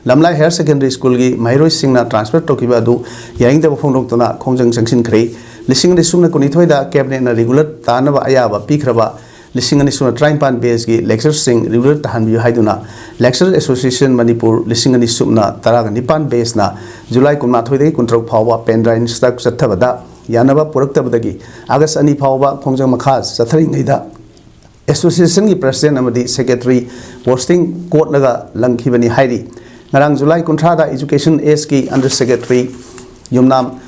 ꯂꯝꯂꯥꯏ Higher Secondary School ꯒꯤ ꯃꯍꯩꯔꯣꯏꯁꯤꯡꯅ transfer ꯇꯧꯈꯤꯕ ꯑꯗꯨ ꯌꯥꯅꯤꯡꯗꯕ ꯐꯣꯡꯗꯣꯛꯇꯨꯅ ꯈꯣꯡꯖꯪ ꯆꯪꯁꯤꯟꯈ꯭ꯔꯦ꯫ ꯂꯤꯁꯤꯡ ꯑꯅꯤ ꯁꯨꯞꯅ ꯀꯨꯟꯅꯤꯊꯣꯏꯗ Cabinet ꯅ regular ꯇꯥꯅꯕ ꯑꯌꯥꯕ ꯄꯤꯈ꯭ꯔꯕ ꯂꯤꯁꯤꯡ ꯑꯅꯤ ꯁꯨꯞꯅ ꯇꯔꯥꯅꯤꯄꯥꯟ batch ꯀꯤ lecturer ꯁꯤꯡ regular ꯇꯥꯍꯟꯕꯤꯌꯨ ꯍꯥꯏꯗꯨꯅ Lecturer Association ꯃꯅꯤꯄꯨꯔ ꯂꯤꯁꯤꯡ ꯑꯅꯤ ꯁꯨꯞꯅ ꯇꯔꯥꯒ ꯅꯤꯄꯥꯟ batch ꯅ July ꯀꯨꯟꯃꯥꯊꯣꯏꯗꯒꯤ ꯀꯨꯟꯇꯔꯨꯛ ꯐꯥꯎꯕ pen round stack ꯆꯠꯊꯕꯗ ꯌꯥꯅꯕ ꯄꯨꯔꯛꯇꯕꯗꯒꯤ August ꯑꯅꯤ ꯐꯥꯎꯕ ꯈꯣꯡꯖꯪ ꯃꯈꯥ ꯆꯠꯊꯔꯤꯉꯩꯗ Association ꯒꯤ President ꯑꯃꯗꯤ Secretary posting ꯀꯣꯠꯂꯒ ꯂꯪꯈꯤꯕꯅꯤ ꯍꯥꯏꯔꯤ꯫ ꯉꯔꯥꯡ July ꯀꯨꯟꯊ꯭ꯔꯥꯗ Education Act ꯀꯤ Under Secretary ꯌꯨꯝꯅꯥꯝ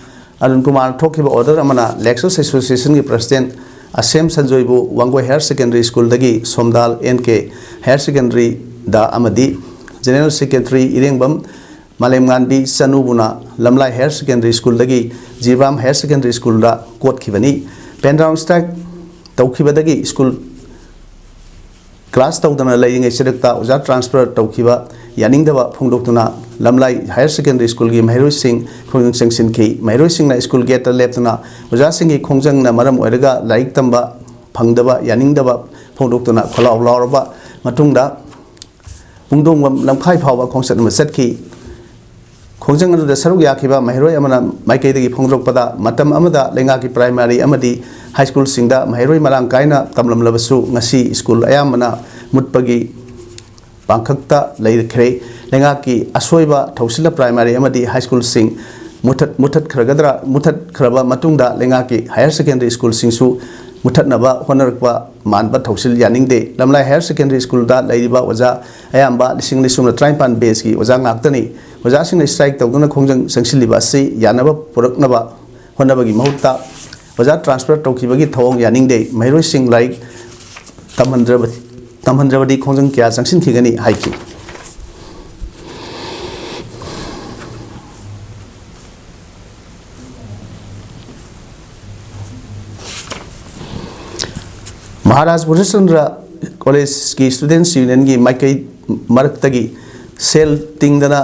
ꯑꯔꯨꯟ ꯀꯨꯃꯥꯔ ꯊꯣꯛꯈꯤꯕ order ꯑꯃꯅ Lecturers Association ꯒꯤ President ꯑꯁꯦꯝ ꯁꯟꯖꯣꯏꯕꯨ Wangoi Higher Secondary School ꯗꯒꯤ ꯁꯣꯝꯗꯥꯜ N K Higher Secondary ꯗ ꯑꯃꯗꯤ General Secretary ꯏꯔꯦꯡꯕꯝ ꯃꯥꯂꯦꯝꯉꯥꯟꯕꯤ ꯆꯅꯨꯕꯨꯅ ꯂꯝꯂꯥꯏ Higher Secondary School ꯗꯒꯤ ꯖꯤꯔꯤꯕꯥꯝ Higher Secondary School ꯗ ꯀꯣꯠꯈꯤꯕꯅꯤ꯫ Pen round stack ꯇꯧꯈꯤꯕꯗꯒꯤ school class ꯇꯧꯗꯅ ꯂꯩꯔꯤꯉꯩ ꯆꯔꯛꯇ ꯑꯣꯖꯥ transfer ꯇꯧꯈꯤꯕ ꯌꯥꯅꯤꯡꯗꯕ ꯐꯣꯡꯗꯣꯛꯇꯨꯅ ꯂꯝꯂꯥꯏ Higher Secondary School ꯒꯤ ꯃꯍꯩꯔꯣꯏꯁꯤꯡ ꯈꯣꯡꯖꯪ ꯆꯪꯁꯤꯟꯈꯤ꯫ ꯃꯍꯩꯔꯣꯏꯁꯤꯡꯅ school gate ꯇ ꯂꯦꯞꯇꯨꯅ ꯑꯣꯖꯥꯁꯤꯡꯒꯤ ꯈꯣꯡꯖꯪꯅ ꯃꯔꯝ ꯑꯣꯏꯔꯒ ꯂꯥꯏꯔꯤꯛ ꯇꯝꯕ ꯐꯪꯗꯕ ꯌꯥꯅꯤꯡꯗꯕ ꯐꯣꯡꯗꯣꯛꯇꯨꯅ ꯈꯣꯜꯂꯥꯎ ꯂꯥꯎꯔꯕ ꯃꯇꯨꯡꯗ ꯄꯨꯡꯗꯣꯡꯕꯝ ꯂꯝꯈꯥꯏ ꯐꯥꯎꯕ ꯈꯣꯡꯆꯠ ꯑꯃ ꯆꯠꯈꯤ꯫ ꯈꯣꯡꯖꯪ ꯑꯗꯨꯗ ꯁꯔꯨꯛ ꯌꯥꯈꯤꯕ ꯃꯍꯩꯔꯣꯏ ꯑꯃꯅ ꯃꯥꯏꯀꯩꯗꯒꯤ ꯐꯣꯡꯗꯣꯔꯛꯄꯗ, ꯃꯇꯝ ꯑꯃꯗ ꯂꯩꯉꯥꯛꯀꯤ primary ꯑꯃꯗꯤ high school ꯁꯤꯡꯗ ꯃꯍꯩꯔꯣꯏ ꯃꯔꯥꯡ ꯀꯥꯏꯅ ꯇꯝꯂꯝꯂꯕꯁꯨ, ꯉꯁꯤ school ꯑꯌꯥꯝꯕꯅ ꯃꯨꯠꯄꯒꯤ ꯄꯥꯡꯈꯛꯇ ꯂꯩꯈ꯭ꯔꯦ꯫ ꯂꯩꯉꯥꯛꯀꯤ ꯑꯁꯣꯏꯕ ꯊꯧꯁꯤꯜꯂ primary ꯑꯃꯗꯤ high school ꯁꯤꯡ ꯃꯨꯊꯠ-, ꯃꯨꯊꯠꯈ꯭ꯔꯒꯗ꯭ꯔꯥ, ꯃꯨꯊꯠꯈ꯭ꯔꯕ ꯃꯇꯨꯡꯗ ꯂꯩꯉꯥꯛꯀꯤ higher secondary school ꯁꯤꯡꯁꯨ ꯃꯨꯊꯠꯅꯕ ꯍꯣꯠꯅꯔꯛꯄ ꯃꯥꯟꯕ ꯊꯧꯁꯤꯜ ꯌꯥꯅꯤꯡꯗꯦ꯫ ꯂꯝꯂꯥꯏ ꯍꯥꯌꯔ ꯁꯦꯀꯦꯟꯗꯔꯤ ꯁ꯭ꯀꯨꯜꯗ ꯂꯩꯔꯤꯕ ꯑꯣꯖꯥ ꯑꯌꯥꯝꯕ ꯂꯤꯁꯤꯡ ꯑꯅꯤ ꯁꯨꯞꯅ ꯇꯔꯥꯅꯤꯄꯥꯟ ꯕꯦꯆꯀꯤ ꯑꯣꯖꯥ ꯉꯥꯛꯇꯅꯤ꯫ ꯑꯣꯖꯥꯁꯤꯡꯅ ꯁ꯭ꯇ꯭ꯔꯥꯏꯛ ꯇꯧꯗꯨꯅ ꯈꯣꯡꯖꯪ ꯆꯪꯁꯤꯜꯂꯤꯕ ꯑꯁꯤ ꯌꯥꯅꯕ ꯄꯨꯔꯛꯅꯕ ꯍꯣꯠꯅꯕꯒꯤ ꯃꯍꯨꯠꯇ ꯑꯣꯖꯥ ꯇ꯭ꯔꯥꯟꯁꯐꯔ ꯇꯧꯈꯤꯕꯒꯤ ꯊꯧꯑꯣꯡ ꯌꯥꯅꯤꯡꯗꯦ꯫ ꯃꯍꯩꯔꯣꯏꯁꯤꯡ ꯂꯥꯏꯔꯤꯛ ꯇꯝꯍꯟꯗ꯭ꯔꯕ-, ꯇꯝꯍꯟꯗ꯭ꯔꯕꯗꯤ ꯈꯣꯡꯖꯪ ꯀꯌꯥ ꯆꯪꯁꯤꯟꯈꯤꯒꯅꯤ ꯍꯥꯏꯈꯤ꯫ ꯃꯍꯥꯔꯥꯖ ꯕꯣꯙꯤꯆꯟꯗ꯭ꯔ ꯀꯣꯂꯦꯖꯀꯤ ꯁ꯭ꯇꯨꯗꯦꯟꯠꯁ ꯌꯨꯅꯤꯌꯟꯒꯤ ꯃꯥꯏꯀꯩ ꯃꯔꯛꯇꯒꯤ ꯁꯦꯜ ꯇꯤꯡꯗꯅ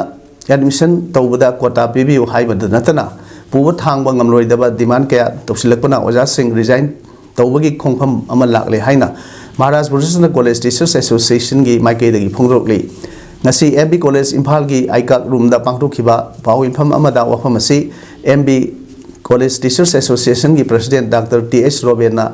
ꯑꯦꯗꯃꯤꯁꯟ ꯇꯧꯕꯗ ꯀꯣꯇꯥ ꯄꯤꯕꯤꯌꯨ ꯍꯥꯏꯕꯗ ꯅꯠꯇꯅ ꯄꯨꯕ ꯊꯥꯡꯕ ꯉꯝꯂꯣꯏꯗꯕ ꯗꯤꯃꯥꯟ ꯀꯌꯥ ꯇꯧꯁꯤꯜꯂꯛꯄꯅ ꯑꯣꯖꯥꯁꯤꯡ ꯔꯤꯖꯥꯏꯟ ꯇꯧꯕꯒꯤ ꯈꯣꯡꯐꯝ ꯑꯃ ꯂꯥꯛꯂꯦ ꯍꯥꯏꯅ ꯃꯍꯥꯔꯥꯖ ꯕꯣꯙꯤꯆꯟꯗ꯭ꯔ ꯀꯣꯂꯦꯖ ꯇꯤꯆꯔꯁ ꯑꯦꯁꯣꯁꯤꯌꯦꯁꯟꯒꯤ ꯃꯥꯏꯀꯩꯗꯒꯤ ꯐꯣꯡꯗꯣꯔꯛꯂꯤ꯫ ꯉꯁꯤ ꯑꯦꯝ ꯕꯤ ꯀꯣꯂꯦꯖ ꯏꯝꯐꯥꯜꯒꯤ ꯑꯥꯏꯀꯥꯛ ꯔꯨꯝꯗ ꯄꯥꯡꯊꯣꯛꯈꯤꯕ ꯄꯥꯎ ꯃꯤꯐꯝ ꯑꯃꯗ ꯋꯥꯐꯝ ꯑꯁꯤ ꯑꯦꯝ ꯕꯤ ꯀꯣꯂꯦꯖ ꯇꯤꯆꯔꯁ ꯑꯦꯁꯣꯁꯤꯌꯦꯁꯟꯒꯤ ꯄ꯭ꯔꯁꯤꯗꯦꯟꯠ ꯗꯥꯛꯇꯔ ꯇꯤ ꯑꯩꯆ ꯔꯣꯕꯦꯟꯅ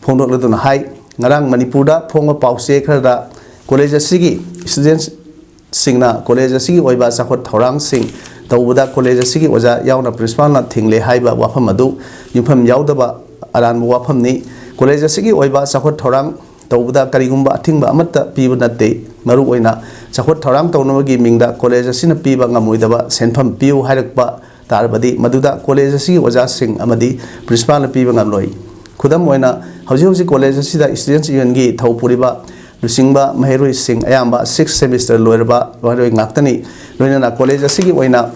ꯐꯣꯡꯗꯣꯛꯂꯗꯨꯅ ꯍꯥꯏ꯫ ꯉꯔꯥꯡ ꯃꯅꯤꯄꯨꯔꯗ ꯐꯣꯡꯕ ꯄꯥꯎꯆꯦ ꯈꯔꯗ ꯀꯣꯂꯦꯖ ꯑꯁꯤꯒꯤ ꯁ꯭ꯇꯨꯗꯦꯟꯠꯁꯤꯡꯅ ꯀꯣꯂꯦꯖ ꯑꯁꯤꯒꯤ ꯑꯣꯏꯕ ꯆꯥꯎꯈꯠ ꯊꯧꯔꯥꯡꯁꯤꯡ ꯇꯧꯕꯗ ꯀꯣꯂꯦꯖ ꯑꯁꯤꯒꯤ ꯑꯣꯖꯥ ꯌꯥꯎꯅ ꯄ꯭ꯔꯤꯟꯁꯤꯄꯥꯜꯅ ꯊꯤꯡꯂꯦ ꯍꯥꯏꯕ ꯋꯥꯐꯝ ꯑꯗꯨ ꯌꯨꯝꯐꯝ ꯌꯥꯎꯗꯕ ꯑꯔꯥꯟꯕ ꯋꯥꯐꯝꯅꯤ꯫ ꯀꯣꯂꯦꯖ ꯑꯁꯤꯒꯤ ꯑꯣꯏꯕ ꯆꯥꯎꯈꯠ ꯊꯧꯔꯥꯡ ꯇꯧꯕꯗ ꯀꯔꯤꯒꯨꯝꯕ ꯑꯊꯤꯡꯕ ꯑꯃꯠꯇ ꯄꯤꯕ ꯅꯠꯇꯦ꯫ ꯃꯔꯨꯑꯣꯏꯅ ꯆꯥꯎꯈꯠ ꯊꯧꯔꯥꯡ ꯇꯧꯅꯕꯒꯤ ꯃꯤꯡꯗ ꯀꯣꯂꯦꯖ ꯑꯁꯤꯅ ꯄꯤꯕ ꯉꯝꯃꯣꯏꯗꯕ ꯁꯦꯟꯐꯝ ꯄꯤꯌꯨ ꯍꯥꯏꯔꯛꯄ ꯇꯥꯔꯕꯗꯤ ꯃꯗꯨꯗ ꯀꯣꯂꯦꯖ ꯑꯁꯤꯒꯤ ꯑꯣꯖꯥꯁꯤꯡ ꯑꯃꯗꯤ ꯄ꯭ꯔꯤꯟꯁꯤꯄꯥꯜꯅ ꯄꯤꯕ ꯉꯝꯂꯣꯏ꯫ ꯈꯨꯗꯝ ꯑꯣꯏꯅ, ꯍꯧꯖꯤꯛ ꯍꯧꯖꯤꯛ ꯀꯣꯂꯦꯖ ꯑꯁꯤꯗ ꯁ꯭ꯇꯨꯗꯦꯟꯠꯁ ꯌꯨꯅꯤꯌꯟꯒꯤ ꯊꯧ ꯄꯨꯔꯤꯕ ꯂꯨꯆꯤꯡꯕ ꯃꯍꯩꯔꯣꯏꯁꯤꯡ ꯑꯌꯥꯝꯕ ꯁꯤꯛꯁ ꯁꯦꯃꯤꯁꯇꯔ ꯂꯣꯏꯔꯕ ꯃꯍꯩꯔꯣꯏ ꯉꯥꯛꯇꯅꯤ꯫ ꯂꯣꯏꯅꯅ ꯀꯣꯂꯦꯖ ꯑꯁꯤꯒꯤ ꯑꯣꯏꯅ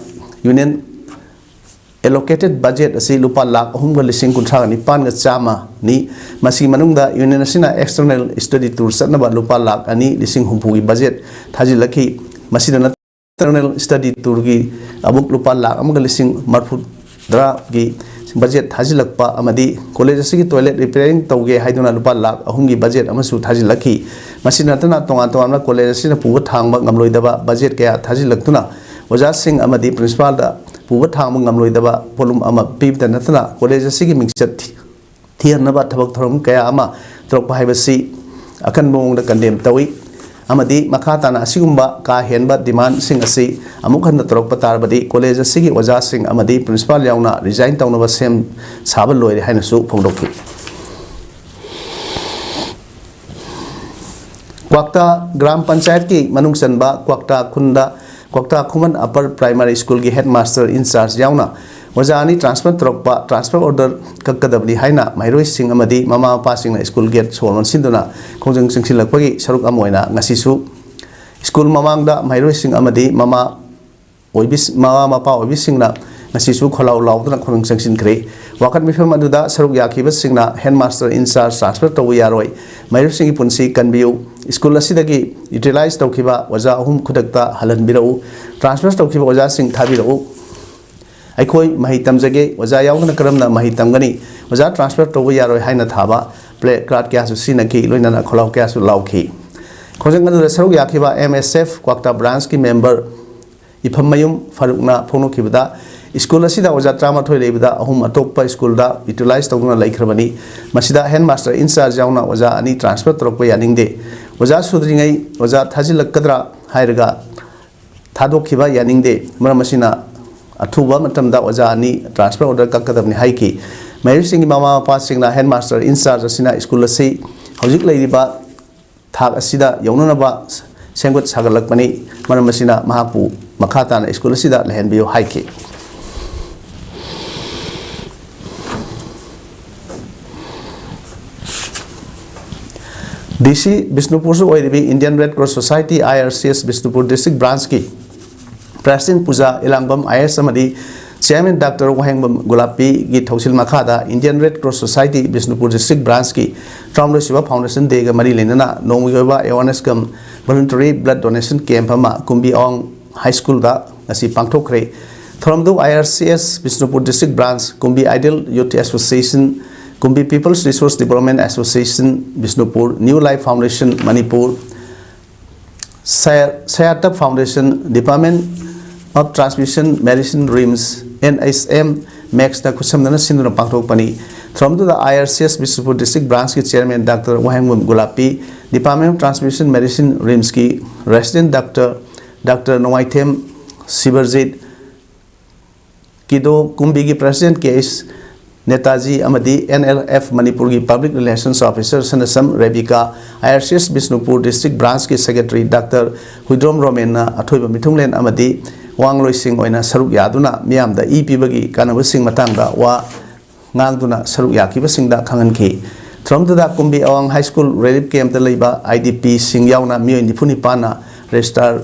ꯌꯨꯅꯤꯌꯟ ꯑꯦꯂꯣꯀꯦꯇꯦꯗ ꯕꯖꯦꯠ ꯑꯁꯤ ꯂꯨꯄꯥ ꯂꯥꯈ ꯑꯍꯨꯝꯒ ꯂꯤꯁꯤꯡ ꯀꯨꯟꯊ꯭ꯔꯥꯒ ꯅꯤꯄꯥꯟꯒ ꯆꯥꯝꯃꯅꯤ꯫ ꯃꯁꯤꯒꯤ ꯃꯅꯨꯡꯗ ꯌꯨꯅꯤꯌꯟ ꯑꯁꯤꯅ ꯑꯦꯛꯁꯇꯔꯅꯦꯜ ꯁ꯭ꯇꯗꯤ ꯇꯨꯔ ꯆꯠꯅꯕ ꯂꯨꯄꯥ ꯂꯥꯈ ꯑꯅꯤ ꯂꯤꯁꯤꯡ ꯍꯨꯝꯐꯨꯒꯤ ꯕꯖꯦꯠ ꯊꯥꯖꯤꯜꯂꯛꯈꯤ꯫ ꯃꯁꯤꯗ ꯅꯠꯇꯅ ꯑꯦꯛꯁꯇꯔꯅꯦꯜ ꯁ꯭ꯇꯗꯤ ꯇꯨꯔꯒꯤ ꯑꯃꯨꯛ ꯂꯨꯄꯥ ꯂꯥꯈ ꯑꯃꯒ ꯂꯤꯁꯤꯡ ꯃꯔꯤꯐꯨꯇꯔꯥꯒꯤ ꯕꯖꯦꯠ ꯊꯥꯖꯤꯜꯂꯛꯄ ꯑꯃꯗꯤ ꯀꯣꯂꯦꯖ ꯑꯁꯤꯒꯤ ꯇꯣꯏꯂꯦꯠ ꯔꯤꯄꯦꯌꯔꯤꯡ ꯇꯧꯒꯦ ꯍꯥꯏꯗꯨꯅ ꯂꯨꯄꯥ ꯂꯥꯈ ꯑꯍꯨꯝꯒꯤ ꯕꯖꯦꯠ ꯑꯃꯁꯨ ꯊꯥꯖꯤꯜꯂꯛꯈꯤ꯫ ꯃꯁꯤ ꯅꯠꯇꯅ ꯇꯣꯉꯥꯟ ꯇꯣꯉꯥꯟꯕ ꯀꯣꯂꯦꯖ ꯑꯁꯤꯅ ꯄꯨꯕ ꯊꯥꯡꯕ ꯉꯝꯂꯣꯏꯗꯕ ꯕꯖꯦꯠ ꯀꯌꯥ ꯊꯥꯖꯤꯜꯂꯛꯇꯨꯅ ꯑꯣꯖꯥꯁꯤꯡ ꯑꯃꯗꯤ ꯄ꯭ꯔꯤꯟꯁꯤꯄꯥꯜꯗ ꯄꯨꯕ ꯊꯥꯡꯕ ꯉꯝꯂꯣꯏꯗꯕ ꯄꯣꯠꯂꯨꯝ ꯑꯃ ꯄꯤꯕꯇ ꯅꯠꯇꯅ ꯀꯣꯂꯦꯖ ꯑꯁꯤꯒꯤ ꯃꯤꯡꯆꯠ ꯊꯤ-, ꯊꯤꯍꯟꯅꯕ ꯊꯕꯛ ꯊꯧꯔꯝ ꯀꯌꯥ ꯑꯃ ꯇꯧꯔꯛꯄ ꯍꯥꯏꯕꯁꯤ ꯑꯀꯟꯕ ꯃꯑꯣꯡꯗ ꯀꯟꯗꯦꯝ ꯇꯧꯏ ꯑꯃꯗꯤ ꯃꯈꯥ ꯇꯥꯅ ꯑꯁꯤꯒꯨꯝꯕ ꯀꯥ ꯍꯦꯟꯕ ꯗꯤꯃꯥꯟꯁꯤꯡ ꯑꯁꯤ ꯑꯃꯨꯛ ꯍꯟꯅ ꯇꯧꯔꯛꯄ ꯇꯥꯔꯕꯗꯤ ꯀꯣꯂꯦꯖ ꯑꯁꯤꯒꯤ ꯑꯣꯖꯥꯁꯤꯡ ꯑꯃꯗꯤ ꯄ꯭ꯔꯤꯟꯁꯤꯄꯥꯜ ꯌꯥꯎꯅ ꯔꯤꯖꯥꯏꯟ ꯇꯧꯅꯕ ꯁꯦꯝ ꯁꯥꯕ ꯂꯣꯏꯔꯦ ꯍꯥꯏꯅꯁꯨ ꯐꯣꯡꯗꯣꯛꯈꯤ꯫ ꯀ꯭ꯋꯥꯛꯇꯥ ꯒ꯭ꯔꯥꯝ ꯄꯟꯆꯥꯌꯠꯀꯤ ꯃꯅꯨꯡ ꯆꯟꯕ ꯀ꯭ꯋꯥꯛꯇꯥ ꯈꯨꯟꯗ ꯀ꯭ꯋꯥꯛꯇꯥ ꯈꯨꯃꯟ ꯑꯄꯔ ꯄ꯭ꯔꯥꯏꯃꯥꯔꯤ ꯁ꯭ꯀꯨꯜꯒꯤ ꯍꯦꯗꯃꯥꯁꯇꯔ ꯏꯟꯆꯥꯔꯖ ꯌꯥꯎꯅ ꯑꯣꯖꯥ ꯑꯅꯤ ꯇ꯭ꯔꯥꯟꯁꯐꯔ ꯇꯧꯔꯛꯄ, ꯇ꯭ꯔꯥꯟꯁꯐꯔ ꯑꯣꯔꯗꯔ ꯀꯛꯀꯗꯕꯅꯤ ꯍꯥꯏꯅ ꯃꯍꯩꯔꯣꯏꯁꯤꯡ ꯑꯃꯗꯤ ꯃꯃꯥ ꯃꯄꯥꯁꯤꯡꯅ ꯁ꯭ꯀꯨꯜ ꯒꯦꯠ ꯁꯣ ꯂꯣꯟꯁꯤꯟꯗꯨꯅ ꯈꯣꯡꯖꯪ ꯆꯪꯁꯤꯜꯂꯛꯄꯒꯤ ꯁꯔꯨꯛ ꯑꯃ ꯑꯣꯏꯅ ꯉꯁꯤꯁꯨ ꯁ꯭ꯀꯨꯜ ꯃꯃꯥꯡꯗ ꯃꯍꯩꯔꯣꯏꯁꯤꯡ ꯑꯃꯗꯤ ꯃꯃꯥ ꯑꯣꯏꯕꯤ-, ꯃꯃꯥ ꯃꯄꯥ ꯑꯣꯏꯕꯤꯁꯤꯡꯅ ꯉꯁꯤꯁꯨ ꯈꯣꯜꯂꯥꯎ ꯂꯥꯎꯗꯨꯅ ꯈꯣꯡꯖꯪ ꯆꯪꯁꯤꯟꯈ꯭ꯔꯦ꯫ ꯋꯥꯀꯠ ꯃꯤꯐꯝ ꯑꯗꯨꯗ ꯁꯔꯨꯛ ꯌꯥꯈꯤꯕꯁꯤꯡꯅ ꯍꯦꯗꯃꯥꯁꯇꯔ ꯏꯟꯆꯥꯔꯖ ꯇ꯭ꯔꯥꯟꯁꯐꯔ ꯇꯧꯕ ꯌꯥꯔꯣꯏ, ꯃꯍꯩꯔꯣꯏꯁꯤꯡꯒꯤ ꯄꯨꯟꯁꯤ ꯀꯟꯕꯤꯌꯨ, ꯁ꯭ꯀꯨꯜ ꯑꯁꯤꯗꯒꯤ ꯌꯨꯇꯤꯂꯥꯏꯖ ꯇꯧꯈꯤꯕ ꯑꯣꯖꯥ ꯑꯍꯨꯝ ꯈꯨꯗꯛꯇ ꯍꯜꯍꯟꯕꯤꯔꯛꯎ, ꯇ꯭ꯔꯥꯟꯁꯐꯔ ꯇꯧꯈꯤꯕ ꯑꯣꯖꯥꯁꯤꯡ ꯊꯥꯕꯤꯔꯛꯎ, ꯑꯩꯈꯣꯏ ꯃꯍꯩ ꯇꯝꯖꯒꯦ, ꯑꯣꯖꯥ ꯌꯥꯎꯗꯅ ꯀꯔꯝꯅ ꯃꯍꯩ ꯇꯝꯒꯅꯤ? ꯑꯣꯖꯥ ꯇ꯭ꯔꯥꯟꯁꯐꯔ ꯇꯧꯕ ꯌꯥꯔꯣꯏ ꯍꯥꯏꯅ ꯊꯥꯕ ꯄ꯭ꯂꯦ ꯀꯥꯔꯗ ꯀꯌꯥꯁꯨ ꯁꯤꯖꯤꯟꯅꯈꯤ, ꯂꯣꯏꯅꯅ ꯈꯣꯜꯂꯥꯎ ꯀꯌꯥꯁꯨ ꯂꯥꯎꯈꯤ꯫ ꯈꯣꯡꯖꯪ ꯑꯗꯨꯗ ꯁꯔꯨꯛ ꯌꯥꯈꯤꯕ ꯑꯦꯝ ꯑꯦꯁ ꯑꯦꯐ ꯀ꯭ꯋꯥꯛꯇꯥ ꯕ꯭ꯔꯥꯟꯁꯀꯤ ꯃꯦꯝꯕꯔ ꯏꯐꯝꯃꯌꯨꯝ ꯐꯥꯔꯨꯛꯅ ꯐꯣꯡꯗꯣꯛꯈꯤꯕꯗ, ꯁ꯭ꯀꯨꯜ ꯑꯁꯤꯗ ꯑꯣꯖꯥ ꯇꯔꯥꯃꯥꯊꯣꯏ ꯂꯩꯕꯗ ꯑꯍꯨꯝ ꯑꯇꯣꯞꯄ ꯁ꯭ꯀꯨꯜꯗ ꯌꯨꯇꯤꯂꯥꯏꯖ ꯇꯧꯗꯨꯅ ꯂꯩꯈ꯭ꯔꯕꯅꯤ꯫ ꯃꯁꯤꯗ ꯍꯦꯗꯃꯥꯁꯇꯔ ꯏꯟꯆꯥꯔꯖ ꯌꯥꯎꯅ ꯑꯣꯖꯥ ꯑꯅꯤ ꯇ꯭ꯔꯥꯟꯁꯐꯔ ꯇꯧꯔꯛꯄ ꯌꯥꯅꯤꯡꯗꯦ꯫ ꯑꯣꯖꯥ ꯁꯨꯗ꯭ꯔꯤꯉꯩ ꯑꯣꯖꯥ ꯊꯥꯖꯤꯜꯂꯛꯀꯗ꯭ꯔꯥ ꯍꯥꯏꯔꯒ ꯊꯥꯗꯣꯛꯈꯤꯕ ꯌꯥꯅꯤꯡꯗꯦ꯫ ꯃꯔꯝ ꯑꯁꯤꯅ ꯑꯊꯨꯕ ꯃꯇꯝꯗ ꯑꯣꯖꯥ ꯑꯅꯤ ꯇ꯭ꯔꯥꯟꯁꯐꯔ ꯑꯣꯔꯗꯔ ꯀꯛꯀꯗꯕꯅꯤ ꯍꯥꯏꯈꯤ꯫ ꯃꯍꯩꯔꯣꯏꯁꯤꯡꯒꯤ ꯃꯃꯥ ꯃꯄꯥꯁꯤꯡꯅ ꯍꯦꯗꯃꯥꯁꯇꯔ ꯏꯟꯆꯥꯔꯖ ꯑꯁꯤꯅ ꯁ꯭ꯀꯨꯜ ꯑꯁꯤ ꯍꯧꯖꯤꯛ ꯂꯩꯔꯤꯕ ꯊꯥꯛ ꯑꯁꯤꯗ ꯌꯧꯅꯅꯕ ꯁꯦꯝꯒꯠ ꯁꯥꯒꯠꯂꯛꯄꯅꯤ꯫ ꯃꯔꯝ ꯑꯁꯤꯅ ꯃꯍꯥꯛꯄꯨ ꯃꯈꯥ ꯇꯥꯅ ꯁ꯭ꯀꯨꯜ ꯑꯁꯤꯗ ꯂꯩꯍꯟꯕꯤꯌꯨ ꯍꯥꯏꯈꯤ꯫ ꯗꯤ ꯁꯤ ꯕꯤꯁꯅꯨꯄꯨꯔꯁꯨ ꯑꯣꯏꯔꯤꯕꯤ Indian Red Cross Society, I R C S, Bishnupur district ꯕ꯭ꯔꯥꯟꯁꯀꯤ president Puja Ilangbam I S ꯑꯃꯗꯤ ꯆꯤꯌꯥꯔꯃꯦꯟ ꯗꯥꯛꯇꯔ ꯋꯥꯍꯦꯡꯕꯝ ꯒꯨꯂꯥꯞꯄꯤꯒꯤ ꯊꯧꯁꯤꯜ ꯃꯈꯥꯗ Indian Red Cross Society Bishnupur district ꯕ꯭ꯔꯥꯟꯁꯀꯤ ꯇꯔꯥꯍꯨꯝꯗꯣꯏꯁꯨꯕ ꯐꯥꯎꯟꯗꯦꯁꯟ ꯗꯦꯒ ꯃꯔꯤ ꯂꯩꯅꯅ ꯅꯣꯡꯃꯒꯤ ꯑꯣꯏꯕ awareness cum voluntary blood donation camp ꯑꯃ ꯀꯨꯝꯕꯤ ꯑꯋꯥꯡ ꯍꯥꯏ ꯁ꯭ꯀꯨꯜꯗ ꯉꯁꯤ ꯄꯥꯡꯊꯣꯛꯈ꯭ꯔꯦ꯫ ꯊꯧꯔꯝꯗꯨ I R C S Bishnupur district branch, Kumbi ideal youth association, Kumbi people's resource development association Bishnupur, new life foundation Manipur, ꯁꯌꯥ-, Sayatap foundation, Department of Transfusion Medicine, RIMS, N H M ꯃꯦꯛꯁꯅ ꯈꯨꯠꯁꯝꯅꯅ ꯁꯤꯟꯗꯨꯅ ꯄꯥꯡꯊꯣꯛꯄꯅꯤ꯫ ꯊꯧꯔꯝꯗꯨꯗ I R C S Bishnupur district ꯕ꯭ꯔꯥꯟꯁꯀꯤ chairman doctor Wahengbam Gulapi, Department of Transfusion Medicine, ꯔꯤꯝꯁꯀꯤ resident doctor, doctor Nongmaithem Shibarjit, ꯀꯤꯗꯣ ꯀꯨꯝꯕꯤꯒꯤ ꯄ꯭ꯔꯦꯁꯤꯗꯦꯟꯠ ꯀꯦ ꯑꯩꯆ ꯅꯦꯇꯥꯖꯤ ꯑꯃꯗꯤ ꯑꯦꯟ ꯑꯦꯜ ꯑꯦꯐ ꯃꯅꯤꯄꯨꯔꯒꯤ Public Relations Officer Sanasam Rebecca, I R C S Bishnupur District Branch ꯀꯤ Secretary Doctor ꯍꯨꯏꯗ꯭ꯔꯣꯝ ꯔꯣꯃꯦꯟꯅ ꯑꯊꯣꯏꯕ ꯃꯤꯊꯨꯡꯂꯦꯟ ꯑꯃꯗꯤ ꯋꯥ ꯉꯥꯡꯂꯣꯏꯁꯤꯡ ꯑꯣꯏꯅ ꯁꯔꯨꯛ ꯌꯥꯗꯨꯅ ꯃꯤꯌꯥꯝꯗ ꯏ ꯄꯤꯕꯒꯤ ꯀꯥꯟꯅꯕꯁꯤꯡ ꯃꯇꯥꯡꯗ ꯋꯥ ꯉꯥꯡꯗꯨꯅ ꯁꯔꯨꯛ ꯌꯥꯈꯤꯕꯁꯤꯡꯗ ꯈꯪꯍꯟꯈꯤ꯫ ꯊꯧꯔꯝꯗꯨꯗ ꯀꯨꯝꯕꯤ ꯑꯋꯥꯡ High School Relief Camp ꯇ ꯂꯩꯕ ꯑꯥꯏ ꯗꯤ ꯄꯤ ꯁꯤꯡ ꯌꯥꯎꯅ ꯃꯤꯑꯣꯏ ꯅꯤꯐꯨ ꯅꯤꯄꯥꯟꯅ register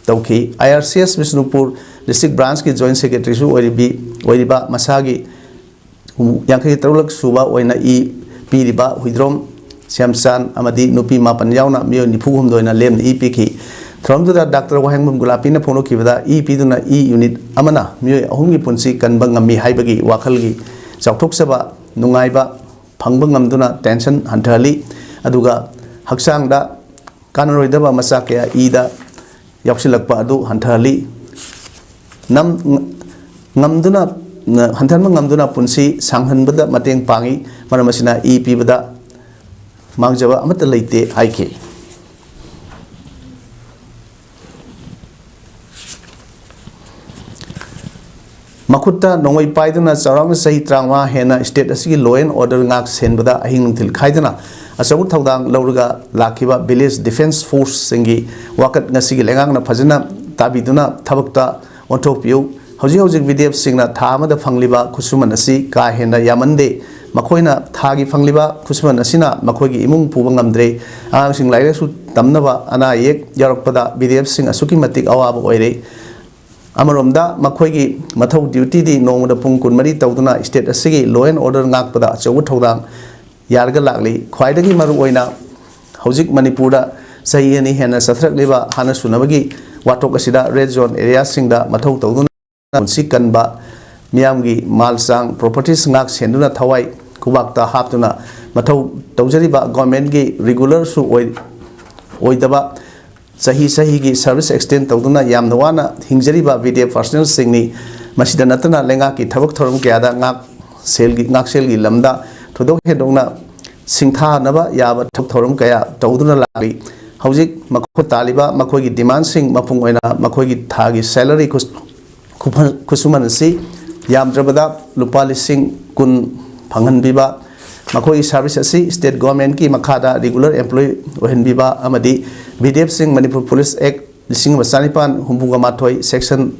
ꯇꯧꯈꯤ꯫ ꯑꯥꯏ R C S Bishnupur District Branch ꯀꯤ Joint Secretary ꯁꯨ ꯑꯣꯏꯔꯤꯕꯤ, ꯑꯣꯏꯔꯤꯕ ꯃꯁꯥꯒꯤ ꯌꯥꯡꯈꯩ ꯇꯔꯨꯛꯂꯛ ꯁꯨꯕ ꯑꯣꯏꯅ ꯏ ꯄꯤꯔꯤꯕ ꯍꯨꯏꯗ꯭ꯔꯣꯝ ꯁ꯭ꯌꯥꯝꯆꯥꯟ ꯑꯃꯗꯤ ꯅꯨꯄꯤ ꯃꯥꯄꯟ ꯌꯥꯎꯅ ꯃꯤꯑꯣꯏ ꯅꯤꯐꯨ ꯍꯨꯝꯗꯣꯏꯅ ꯂꯦꯝꯅ ꯏ ꯄꯤꯈꯤ꯫ ꯊꯧꯔꯝꯗꯨꯗ ꯗꯥꯛꯇꯔ ꯋꯥꯍꯦꯡꯕꯝ ꯒꯨꯂꯥꯄꯤꯅ ꯐꯣꯡꯗꯣꯛꯈꯤꯕꯗ, ꯏ ꯄꯤꯗꯨꯅ ꯏ unit ꯑꯃꯅ ꯃꯤꯑꯣꯏ ꯑꯍꯨꯝꯒꯤ ꯄꯨꯟꯁꯤ ꯀꯟꯕ ꯉꯝꯃꯤ ꯍꯥꯏꯕꯒꯤ ꯋꯥꯈꯜꯒꯤ ꯆꯥꯎꯊꯣꯛꯆꯕ ꯅꯨꯡꯉꯥꯏꯕ ꯐꯪꯕ ꯉꯝꯗꯨꯅ tension ꯍꯟꯊꯍꯜꯂꯤ, ꯑꯗꯨꯒ ꯍꯛꯆꯥꯡꯗ ꯀꯥꯟꯅꯔꯣꯏꯗꯕ ꯃꯆꯥꯛ ꯀꯌꯥ ꯏꯗ ꯌꯥꯎꯁꯤꯜꯂꯛꯄ ꯑꯗꯨ ꯍꯟꯊꯍꯜꯂꯤ꯫ ꯅꯝ-, ꯉꯝꯗꯨꯅ, ꯍꯟꯊꯍꯟꯕ ꯉꯝꯗꯨꯅ ꯄꯨꯟꯁꯤ ꯁꯥꯡꯍꯟꯕꯗ ꯃꯇꯦꯡ ꯄꯥꯡꯏ꯫ ꯃꯔꯝ ꯑꯁꯤꯅ ꯏ ꯄꯤꯕꯗ ꯃꯥꯡꯖꯕ ꯑꯃꯠꯇ ꯂꯩꯇꯦ ꯍꯥꯏꯈꯤ꯫ ꯃꯈꯨꯠꯇ ꯅꯣꯡꯃꯩ ꯄꯥꯏꯗꯨꯅ ꯆꯥꯎꯔꯥꯛꯅ ꯆꯍꯤ ꯇꯔꯥꯃꯉꯥ ꯍꯦꯟꯅ state ꯑꯁꯤꯒꯤ law and order ꯉꯥꯛ ꯁꯦꯟꯕꯗ ꯑꯍꯤꯡ ꯅꯨꯡꯊꯤꯜ ꯈꯥꯏꯗꯅ ꯑꯆꯧꯕ ꯊꯧꯗꯥꯡ ꯂꯧꯔꯒ ꯂꯥꯛꯈꯤꯕ Village Defence Force ꯁꯤꯡꯒꯤ ꯋꯥꯀꯠ ꯉꯁꯤꯒꯤ ꯂꯩꯉꯥꯛꯅ ꯐꯖꯅ ꯇꯥꯕꯤꯗꯨꯅ ꯊꯕꯛꯇ ꯑꯣꯟꯊꯣꯛꯄꯤꯌꯨ꯫ ꯍꯧꯖꯤꯛ ꯍꯧꯖꯤꯛ V D F ꯁꯤꯡꯅ ꯊꯥ ꯑꯃꯗ ꯐꯪꯂꯤꯕ ꯈꯨꯠꯁꯨꯃꯟ ꯑꯁꯤ ꯀꯥ ꯍꯦꯟꯅ ꯌꯥꯝꯃꯟꯗꯦ꯫ ꯃꯈꯣꯏꯅ ꯊꯥꯒꯤ ꯐꯪꯂꯤꯕ ꯈꯨꯠꯁꯨꯃꯟ ꯑꯁꯤꯅ ꯃꯈꯣꯏꯒꯤ ꯏꯃꯨꯡ ꯄꯨꯕ ꯉꯝꯗ꯭ꯔꯦ꯫ ꯑꯉꯥꯡꯁꯤꯡ ꯂꯥꯏꯔꯤꯛ ꯂꯥꯏꯁꯨ ꯇꯝꯅꯕ ꯑꯅꯥ ꯑꯌꯦꯛ ꯌꯥꯎꯔꯛꯄꯗ V D F ꯁꯤꯡ ꯑꯁꯨꯛꯀꯤ ꯃꯇꯤꯛ ꯑꯋꯥꯕ ꯑꯣꯏꯔꯦ꯫ ꯑꯃꯔꯣꯝꯗ ꯃꯈꯣꯏꯒꯤ ꯃꯊꯧ duty ꯗꯤ ꯅꯣꯡꯃꯗ ꯄꯨꯡ ꯀꯨꯟꯃꯔꯤ ꯇꯧꯗꯨꯅ state ꯑꯁꯤꯒꯤ law and order ꯉꯥꯛꯄꯗ ꯑꯆꯧꯕ ꯊꯧꯗꯥꯡ ꯌꯥꯔꯒ ꯂꯥꯛꯂꯤ꯫ ꯈ꯭ꯋꯥꯏꯗꯒꯤ ꯃꯔꯨꯑꯣꯏꯅ ꯍꯧꯖꯤꯛ ꯃꯅꯤꯄꯨꯔꯗ ꯆꯍꯤ ꯑꯅꯤ ꯍꯦꯟꯅ ꯆꯠꯊꯔꯛꯂꯤꯕ ꯍꯥꯟꯅ ꯁꯨꯅꯕꯒꯤ ꯋꯥꯊꯣꯛ ꯑꯁꯤꯗ red zone area ꯁꯤꯡꯗ ꯃꯊꯧ ꯇꯧꯗꯨꯅ ꯄꯨꯟꯁꯤ ꯀꯟꯕ, ꯃꯤꯌꯥꯝꯒꯤ ꯃꯥꯜ ꯆꯥꯡ, properties ꯉꯥꯛ ꯁꯦꯟꯗꯨꯅ ꯊꯋꯥꯏ ꯈꯨꯕꯥꯛꯇ ꯍꯥꯞꯇꯨꯅ ꯃꯊꯧ ꯇꯧꯖꯔꯤꯕ government ꯀꯤ regular ꯁꯨ ꯑꯣꯏ-, ꯑꯣꯏꯗꯕ ꯆꯍꯤ ꯆꯍꯤꯒꯤ service extend ꯇꯧꯗꯨꯅ ꯌꯥꯝꯅ ꯋꯥꯅ ꯍꯤꯡꯖꯔꯤꯕ V D F personnel ꯁꯤꯡꯅꯤ꯫ ꯃꯁꯤꯗ ꯅꯠꯇꯅ ꯂꯩꯉꯥꯛꯀꯤ ꯊꯕꯛ ꯊꯧꯔꯝ ꯀꯌꯥꯗ ꯉꯥꯛ ꯁꯦꯜꯒꯤ, ꯉꯥꯛꯁꯦꯜꯒꯤ ꯂꯝꯗ ꯊꯣꯏꯗꯣꯛ ꯍꯦꯟꯗꯣꯛꯅ ꯁꯤꯡꯊꯥꯅꯕ ꯌꯥꯕ ꯊꯕꯛ ꯊꯧꯔꯝ ꯀꯌꯥ ꯇꯧꯗꯨꯅ ꯂꯥꯛꯂꯤ꯫ ꯍꯧꯖꯤꯛ ꯃꯈꯣꯏ ꯇꯥꯜꯂꯤꯕ ꯃꯈꯣꯏꯒꯤ demand ꯁꯤꯡ ꯃꯄꯨꯡ ꯑꯣꯏꯅ ꯃꯈꯣꯏꯒꯤ ꯊꯥꯒꯤ salary ꯈꯨꯁ-, ꯈꯨꯐ-, ꯈꯨꯠꯁꯨꯃꯟ ꯑꯁꯤ ꯌꯥꯝꯗ꯭ꯔꯕꯗ ꯂꯨꯄꯥ ꯂꯤꯁꯤꯡ ꯀꯨꯟ ꯐꯪꯍꯟꯕꯤꯕ, ꯃꯈꯣꯏꯒꯤ ꯁꯥꯔꯚꯤꯁ ꯑꯁꯤ ꯁ꯭ꯇꯦꯠ ꯒꯣꯔꯃꯦꯟꯠꯀꯤ ꯃꯈꯥꯗ ꯔꯤꯒꯨꯂꯔ ꯑꯦꯝꯄ꯭ꯂꯣꯏ ꯑꯣꯏꯍꯟꯕꯤꯕ ꯑꯃꯗꯤ ꯕꯤꯗꯤꯑꯦꯐꯁꯤꯡ ꯃꯅꯤꯄꯨꯔ ꯄꯨꯂꯤꯁ ꯑꯦꯛ ꯂꯤꯁꯤꯡ ꯑꯃ ꯆꯥꯅꯤꯄꯥꯟ ꯍꯨꯝꯐꯨꯒ ꯃꯥꯊꯣꯏ, ꯁꯦꯛꯁꯟ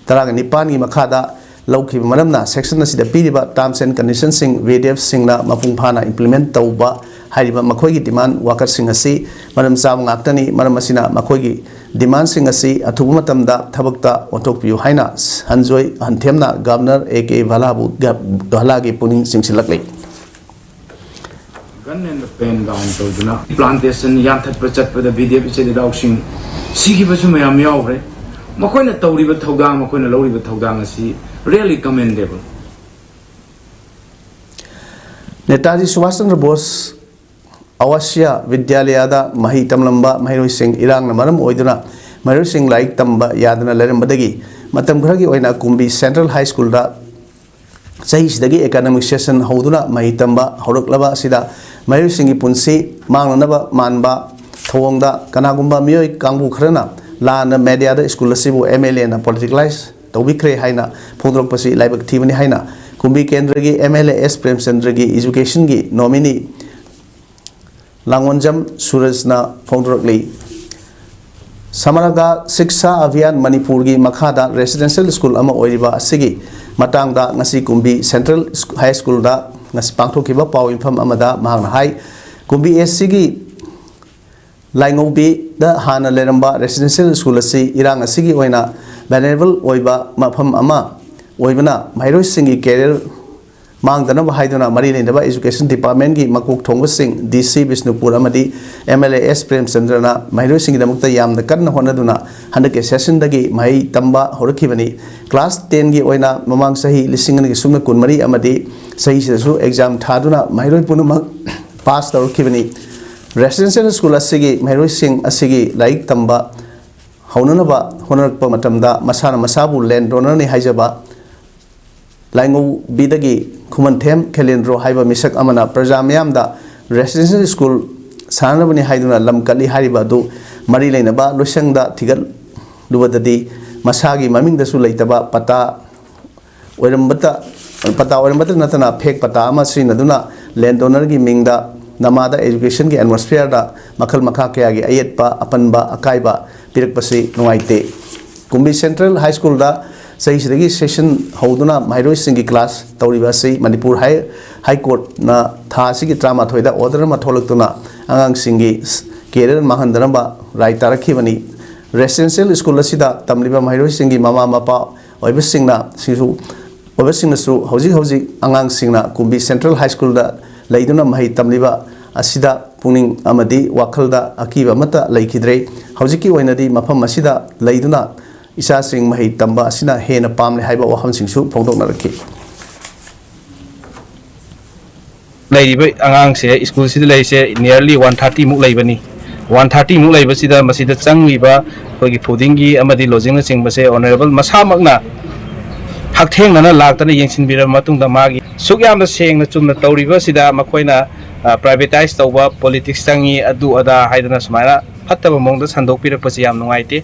ꯇꯔꯥꯒ ꯅꯤꯄꯥꯟꯒꯤ ꯃꯈꯥꯗ ꯂꯧꯈꯤꯕ ꯃꯔꯝꯅ, ꯁꯦꯛꯁꯟ ꯑꯁꯤꯗ ꯄꯤꯔꯤꯕ terms and conditionꯁꯤꯡ ꯕꯤꯗꯤꯑꯦꯐꯁꯤꯡꯅ ꯃꯄꯨꯡ ꯐꯥꯅ implement ꯇꯧꯕ ꯍꯥꯏꯔꯤꯕ ꯃꯈꯣꯏꯒꯤ ꯗꯤꯃꯥꯟ ꯋꯥꯀꯠꯁꯤꯡ ꯑꯁꯤ ꯃꯔꯝ ꯆꯥꯕ ꯉꯥꯛꯇꯅꯤ꯫ ꯃꯔꯝ ꯑꯁꯤꯅ, ꯃꯈꯣꯏꯒꯤ ꯗꯤꯃꯥꯟꯁꯤꯡ ꯑꯁꯤ ꯑꯊꯨꯕ ꯃꯇꯝꯗ ꯊꯕꯛꯇ ꯑꯣꯟꯊꯣꯛꯄꯤꯌꯨ ꯍꯥꯏꯅ ꯁꯟꯖꯣꯏ ꯍꯟꯊꯦꯝꯅ ꯒꯕꯔꯅꯔ ꯑꯦ ꯀꯦ ꯚꯥꯂꯥꯕꯨ, ꯚꯥꯂꯥꯒꯤ ꯄꯨꯛꯅꯤꯡ ꯆꯤꯡꯁꯤꯜꯂꯛꯂꯤ꯫ Gun and the pen down ꯇꯧꯗꯨꯅ plantation ꯌꯥꯟꯊꯠꯄ ꯆꯠꯄꯗ ꯕꯤꯗꯤꯑꯦꯐ ꯏꯆꯤꯜ ꯏꯅꯥꯎꯁꯤꯡ ꯁꯤꯈꯤꯕꯁꯨ ꯃꯌꯥꯝ ꯌꯥꯎꯈ꯭ꯔꯦ꯫ ꯃꯈꯣꯏꯅ ꯇꯧꯔꯤꯕ ꯊꯧꯗꯥꯡ, ꯃꯈꯣꯏꯅ ꯂꯧꯔꯤꯕ ꯊꯧꯗꯥꯡ ꯑꯁꯤ really commendable꯫ ꯅꯦꯇꯥꯖꯤ ꯁꯨꯚꯥꯁ ꯆꯟꯗ꯭ꯔ ꯕꯣꯁ ꯑꯋꯥꯁꯤꯌꯥ ꯕꯤꯗ꯭ꯌꯥꯂꯌꯥꯗ ꯃꯍꯩ ꯇꯝꯂꯝꯕ ꯃꯍꯩꯔꯣꯏꯁꯤꯡ ꯏꯔꯥꯡꯅ ꯃꯔꯝ ꯑꯣꯏꯗꯨꯅ ꯃꯍꯩꯔꯣꯏꯁꯤꯡ ꯂꯥꯏꯔꯤꯛ ꯇꯝꯕ ꯌꯥꯗꯅ ꯂꯩꯔꯝꯕꯗꯒꯤ ꯃꯇꯝ ꯈꯔꯒꯤ ꯑꯣꯏꯅ ꯀꯨꯝꯕꯤ ꯁꯦꯟꯇ꯭ꯔꯦꯜ ꯍꯥꯏ ꯁ꯭ꯀꯨꯜꯗ ꯆꯍꯤꯁꯤꯗꯒꯤ ꯑꯦꯀꯥꯗꯃꯤꯛ ꯁꯦꯁꯟ ꯍꯧꯗꯨꯅ ꯃꯍꯩ ꯇꯝꯕ ꯍꯧꯔꯛꯂꯕ ꯑꯁꯤꯗ ꯃꯍꯩꯔꯣꯏꯁꯤꯡꯒꯤ ꯄꯨꯟꯁꯤ ꯃꯥꯡꯅꯅꯕ ꯃꯥꯟꯕ ꯊꯧꯑꯣꯡꯗ ꯀꯅꯥꯒꯨꯝꯕ ꯃꯤꯑꯣꯏ ꯀꯥꯡꯕꯨ ꯈꯔꯅ ꯂꯥꯟꯅ ꯃꯦꯗꯤꯌꯥꯗ ꯁ꯭ꯀꯨꯜ ꯑꯁꯤꯕꯨ ꯑꯦꯝ ꯑꯦꯜ ꯑꯦꯅ ꯄꯣꯂꯤꯇꯤꯀꯦꯂꯥꯏꯁ ꯇꯧꯕꯤꯈ꯭ꯔꯦ ꯍꯥꯏꯅ ꯐꯣꯡꯗꯣꯔꯛꯄꯁꯤ ꯂꯥꯏꯕꯛ ꯊꯤꯕꯅꯤ ꯍꯥꯏꯅ ꯀꯨꯝꯕꯤ ꯀꯦꯟꯗ꯭ꯔꯒꯤ ꯑꯦꯝ ꯑꯦꯜ ꯑꯦ ꯑꯦꯁ ꯄ꯭ꯔꯦꯝꯆꯟꯗ꯭ꯔꯒꯤ ꯏꯖꯨꯀꯦꯁꯟꯒꯤ ꯅꯣꯃꯤꯅꯤ ꯂꯥꯡꯑꯣꯟꯖꯝ ꯁꯨꯔꯖꯅ ꯐꯣꯡꯗꯣꯔꯛꯂꯤ꯫ ꯁꯃꯔꯒ ꯁꯤꯛꯁꯥ ꯑꯚꯤꯌꯥꯟ ꯃꯅꯤꯄꯨꯔꯒꯤ ꯃꯈꯥꯗ ꯔꯦꯁꯤꯗꯦꯟꯁꯤꯌꯦꯜ ꯁ꯭ꯀꯨꯜ ꯑꯃ ꯑꯣꯏꯔꯤꯕ ꯑꯁꯤꯒꯤ ꯃꯇꯥꯡꯗ ꯉꯁꯤ ꯀꯨꯝꯕꯤ ꯁꯦꯟꯇ꯭ꯔꯦꯜ ꯍꯥꯏ ꯁ꯭ꯀꯨꯜꯗ ꯉꯁꯤ ꯄꯥꯡꯊꯣꯛꯈꯤꯕ ꯄꯥꯎ ꯃꯤꯐꯝ ꯑꯃꯗ ꯃꯍꯥꯛꯅ ꯍꯥꯏ, ꯀꯨꯝꯕꯤ ꯑꯦꯁ ꯁꯤꯒꯤ ꯂꯥꯏꯉꯧꯕꯤꯗ ꯍꯥꯟꯅ ꯂꯩꯔꯝꯕ ꯔꯦꯁꯤꯗꯦꯟꯁꯤꯌꯦꯜ ꯁ꯭ꯀꯨꯜ ꯑꯁꯤ ꯏꯔꯥꯡ ꯑꯁꯤꯒꯤ ꯑꯣꯏꯅ ꯚꯜꯅꯦꯔꯦꯕꯜ ꯑꯣꯏꯕ ꯃꯐꯝ ꯑꯃ ꯑꯣꯏꯕꯅ ꯃꯍꯩꯔꯣꯏꯁꯤꯡꯒꯤ ꯀꯦꯔꯤꯌꯔ ꯃꯥꯡꯗꯅꯕ ꯍꯥꯏꯗꯨꯅ ꯃꯔꯤ ꯂꯩꯅꯕ ꯏꯖꯨꯀꯦꯁꯟ ꯗꯤꯄꯥꯔꯠꯃꯦꯟꯒꯤ ꯃꯀꯣꯛ ꯊꯣꯡꯕꯁꯤꯡ ꯗꯤ ꯁꯤ ꯕꯤꯁꯅꯨꯄꯨꯔ ꯑꯃꯗꯤ ꯑꯦꯝ ꯑꯦꯜ ꯑꯦ ꯑꯦꯁ ꯄ꯭ꯔꯦꯝꯆꯟꯗ꯭ꯔꯅ ꯃꯍꯩꯔꯣꯏꯁꯤꯡꯒꯤꯗꯃꯛꯇ ꯌꯥꯝꯅ ꯀꯟꯅ ꯍꯣꯠꯅꯗꯨꯅ ꯍꯟꯗꯛꯀꯤ ꯁꯦꯁꯟꯗꯒꯤ ꯃꯍꯩ ꯇꯝꯕ ꯍꯧꯔꯛꯈꯤꯕꯅꯤ꯫ ꯀ꯭ꯂꯥꯁ ꯇꯦꯟꯒꯤ ꯑꯣꯏꯅ ꯃꯃꯥꯡ ꯆꯍꯤ ꯂꯤꯁꯤꯡ ꯑꯅꯤꯒ ꯁꯨꯞꯅ ꯀꯨꯟꯃꯔꯤ ꯑꯃꯗꯤ ꯆꯍꯤꯁꯤꯗꯁꯨ ꯑꯦꯛꯖꯥꯝ ꯊꯥꯗꯨꯅ ꯃꯍꯩꯔꯣꯏ ꯄꯨꯝꯅꯃꯛ ꯄꯥꯁ ꯇꯧꯔꯛꯈꯤꯕꯅꯤ꯫ ꯔꯦꯁꯤꯗꯦꯟꯁꯤꯌꯦꯜ ꯁ꯭ꯀꯨꯜ ꯑꯁꯤꯒꯤ ꯃꯍꯩꯔꯣꯏꯁꯤꯡ ꯑꯁꯤꯒꯤ ꯂꯥꯏꯔꯤꯛ ꯇꯝꯕ ꯍꯧꯅꯅꯕ ꯍꯣꯠꯅꯔꯛꯄ ꯃꯇꯝꯗ ꯃꯁꯥꯅ ꯃꯁꯥꯕꯨ ꯂꯦꯟ ꯗꯣꯅꯔꯅꯤ ꯍꯥꯏꯖꯕ ꯂꯥꯏꯉꯧꯕꯤꯗꯒꯤ ꯈꯨꯃꯟꯊꯦꯝ ꯈꯦꯂꯦꯟꯗ꯭ꯔꯣ ꯍꯥꯏꯕ ꯃꯤꯁꯛ ꯑꯃꯅ ꯄ꯭ꯔꯖꯥ ꯃꯤꯌꯥꯝꯗ ꯔꯦꯁꯤꯗꯦꯟꯁꯤꯌꯦꯜ ꯁ꯭ꯀꯨꯜ ꯁꯥꯅꯅꯕꯅꯤ ꯍꯥꯏꯗꯨꯅ ꯂꯝ ꯀꯠꯂꯤ ꯍꯥꯏꯔꯤꯕ ꯑꯗꯨ ꯃꯔꯤ ꯂꯩꯅꯕ ꯂꯣꯏꯁꯪꯗ ꯊꯤꯒꯠꯂꯨꯕꯗꯗꯤ ꯃꯁꯥꯒꯤ ꯃꯃꯤꯡꯗꯁꯨ ꯂꯩꯇꯕ ꯄꯇꯥ ꯑꯣꯏꯔꯝꯕꯇ, ꯄꯇꯥ ꯑꯣꯏꯔꯝꯕꯇ ꯅꯠꯇꯅ fake ꯄꯇꯥ ꯑꯃ ꯁꯤꯖꯤꯟꯅꯗꯨꯅ land donor ꯒꯤ ꯃꯤꯡꯗ ꯅꯃꯥꯗ education ꯒꯤ atmosphere ꯗ ꯃꯈꯜ ꯃꯈꯥ ꯀꯌꯥꯒꯤ ꯑꯌꯦꯠꯄ, ꯑꯄꯟꯕ, ꯑꯀꯥꯏꯕ ꯄꯤꯔꯛꯄꯁꯤ ꯅꯨꯡꯉꯥꯏꯇꯦ꯫ ꯀꯨꯝꯕꯤ Central High School ꯗ ꯆꯍꯤꯁꯤꯗꯒꯤ session ꯍꯧꯗꯨꯅ ꯃꯍꯩꯔꯣꯏꯁꯤꯡꯒꯤ class ꯇꯧꯔꯤꯕ ꯑꯁꯤ ꯃꯅꯤꯄꯨꯔ High, High Court ꯅ ꯊꯥ ꯑꯁꯤꯒꯤ ꯇꯔꯥꯃꯥꯊꯣꯏꯗ order ꯑꯃ ꯊꯣꯛꯂꯛꯇꯨꯅ ꯑꯉꯥꯡꯁꯤꯡꯒꯤ career ꯃꯥꯡꯍꯟꯗꯅꯕ ꯔꯥꯏ ꯇꯥꯔꯛꯈꯤꯕꯅꯤ꯫ Residential school ꯑꯁꯤꯗ ꯇꯝꯂꯤꯕ ꯃꯍꯩꯔꯣꯏꯁꯤꯡꯒꯤ ꯃꯃꯥ ꯃꯄꯥ ꯑꯣꯏꯕꯁꯤꯡꯅ ꯁꯤꯁꯨ, ꯑꯣꯏꯕꯁꯤꯡꯅꯁꯨ ꯍꯧꯖꯤꯛ ꯍꯧꯖꯤꯛ ꯑꯉꯥꯡꯁꯤꯡꯅ ꯀꯨꯝꯕꯤ Central High School ꯗ ꯂꯩꯗꯨꯅ ꯃꯍꯩ ꯇꯝꯂꯤꯕ ꯑꯁꯤꯗ ꯄꯨꯛꯅꯤꯡ ꯑꯃꯗꯤ ꯋꯥꯈꯜꯗ ꯑꯀꯤꯕ ꯑꯃꯠꯇ ꯂꯩꯈꯤꯗ꯭ꯔꯦ꯫ ꯍꯧꯖꯤꯛꯀꯤ ꯑꯣꯏꯅꯗꯤ ꯃꯐꯝ ꯑꯁꯤꯗ ꯂꯩꯗꯨꯅ ꯏꯆꯥꯁꯤꯡ ꯃꯍꯩ ꯇꯝꯕ ꯑꯁꯤꯅ ꯍꯦꯟꯅ ꯄꯥꯝꯂꯦ ꯍꯥꯏꯕ ꯋꯥꯐꯝꯁꯤꯡꯁꯨ ꯐꯣꯡꯗꯣꯛꯅꯔꯛꯈꯤ꯫ ꯂꯩꯔꯤꯕ ꯑꯉꯥꯡꯁꯦ ꯁ꯭ꯀꯨꯜꯁꯤꯗ ꯂꯩꯔꯤꯁꯦ nearly one thirty ꯃꯨꯛ ꯂꯩꯕꯅꯤ꯫ One thirty ꯃꯨꯛ ꯂꯩꯕꯁꯤꯗ ꯃꯁꯤꯗ ꯆꯪꯂꯤꯕ ꯑꯩꯈꯣꯏꯒꯤ fooding ꯒꯤ ꯑꯃꯗꯤ lodging ꯅꯆꯤꯡꯕꯁꯦ Honourable ꯃꯁꯥꯃꯛꯅ ꯍꯛꯊꯦꯡꯅꯅ ꯂꯥꯛꯇꯅ ꯌꯦꯡꯁꯤꯟꯕꯤꯔꯕ ꯃꯇꯨꯡꯗ ꯃꯥꯒꯤ ꯁꯨꯛ ꯌꯥꯝꯅ ꯁꯦꯡꯅ ꯆꯨꯝꯅ ꯇꯧꯔꯤꯕ ꯑꯁꯤꯗ ꯃꯈꯣꯏꯅ, ꯑ, privatise ꯇꯧꯕ, politics ꯆꯪꯉꯤ, ꯑꯗꯨ ꯑꯗꯥ ꯍꯥꯏꯗꯅ ꯁꯨꯃꯥꯏꯅ ꯐꯠꯇꯕ ꯃꯑꯣꯡꯗ ꯁꯟꯗꯣꯛꯄꯤꯔꯛꯄꯁꯤ ꯌꯥꯝ ꯅꯨꯡꯉꯥꯏꯇꯦ꯫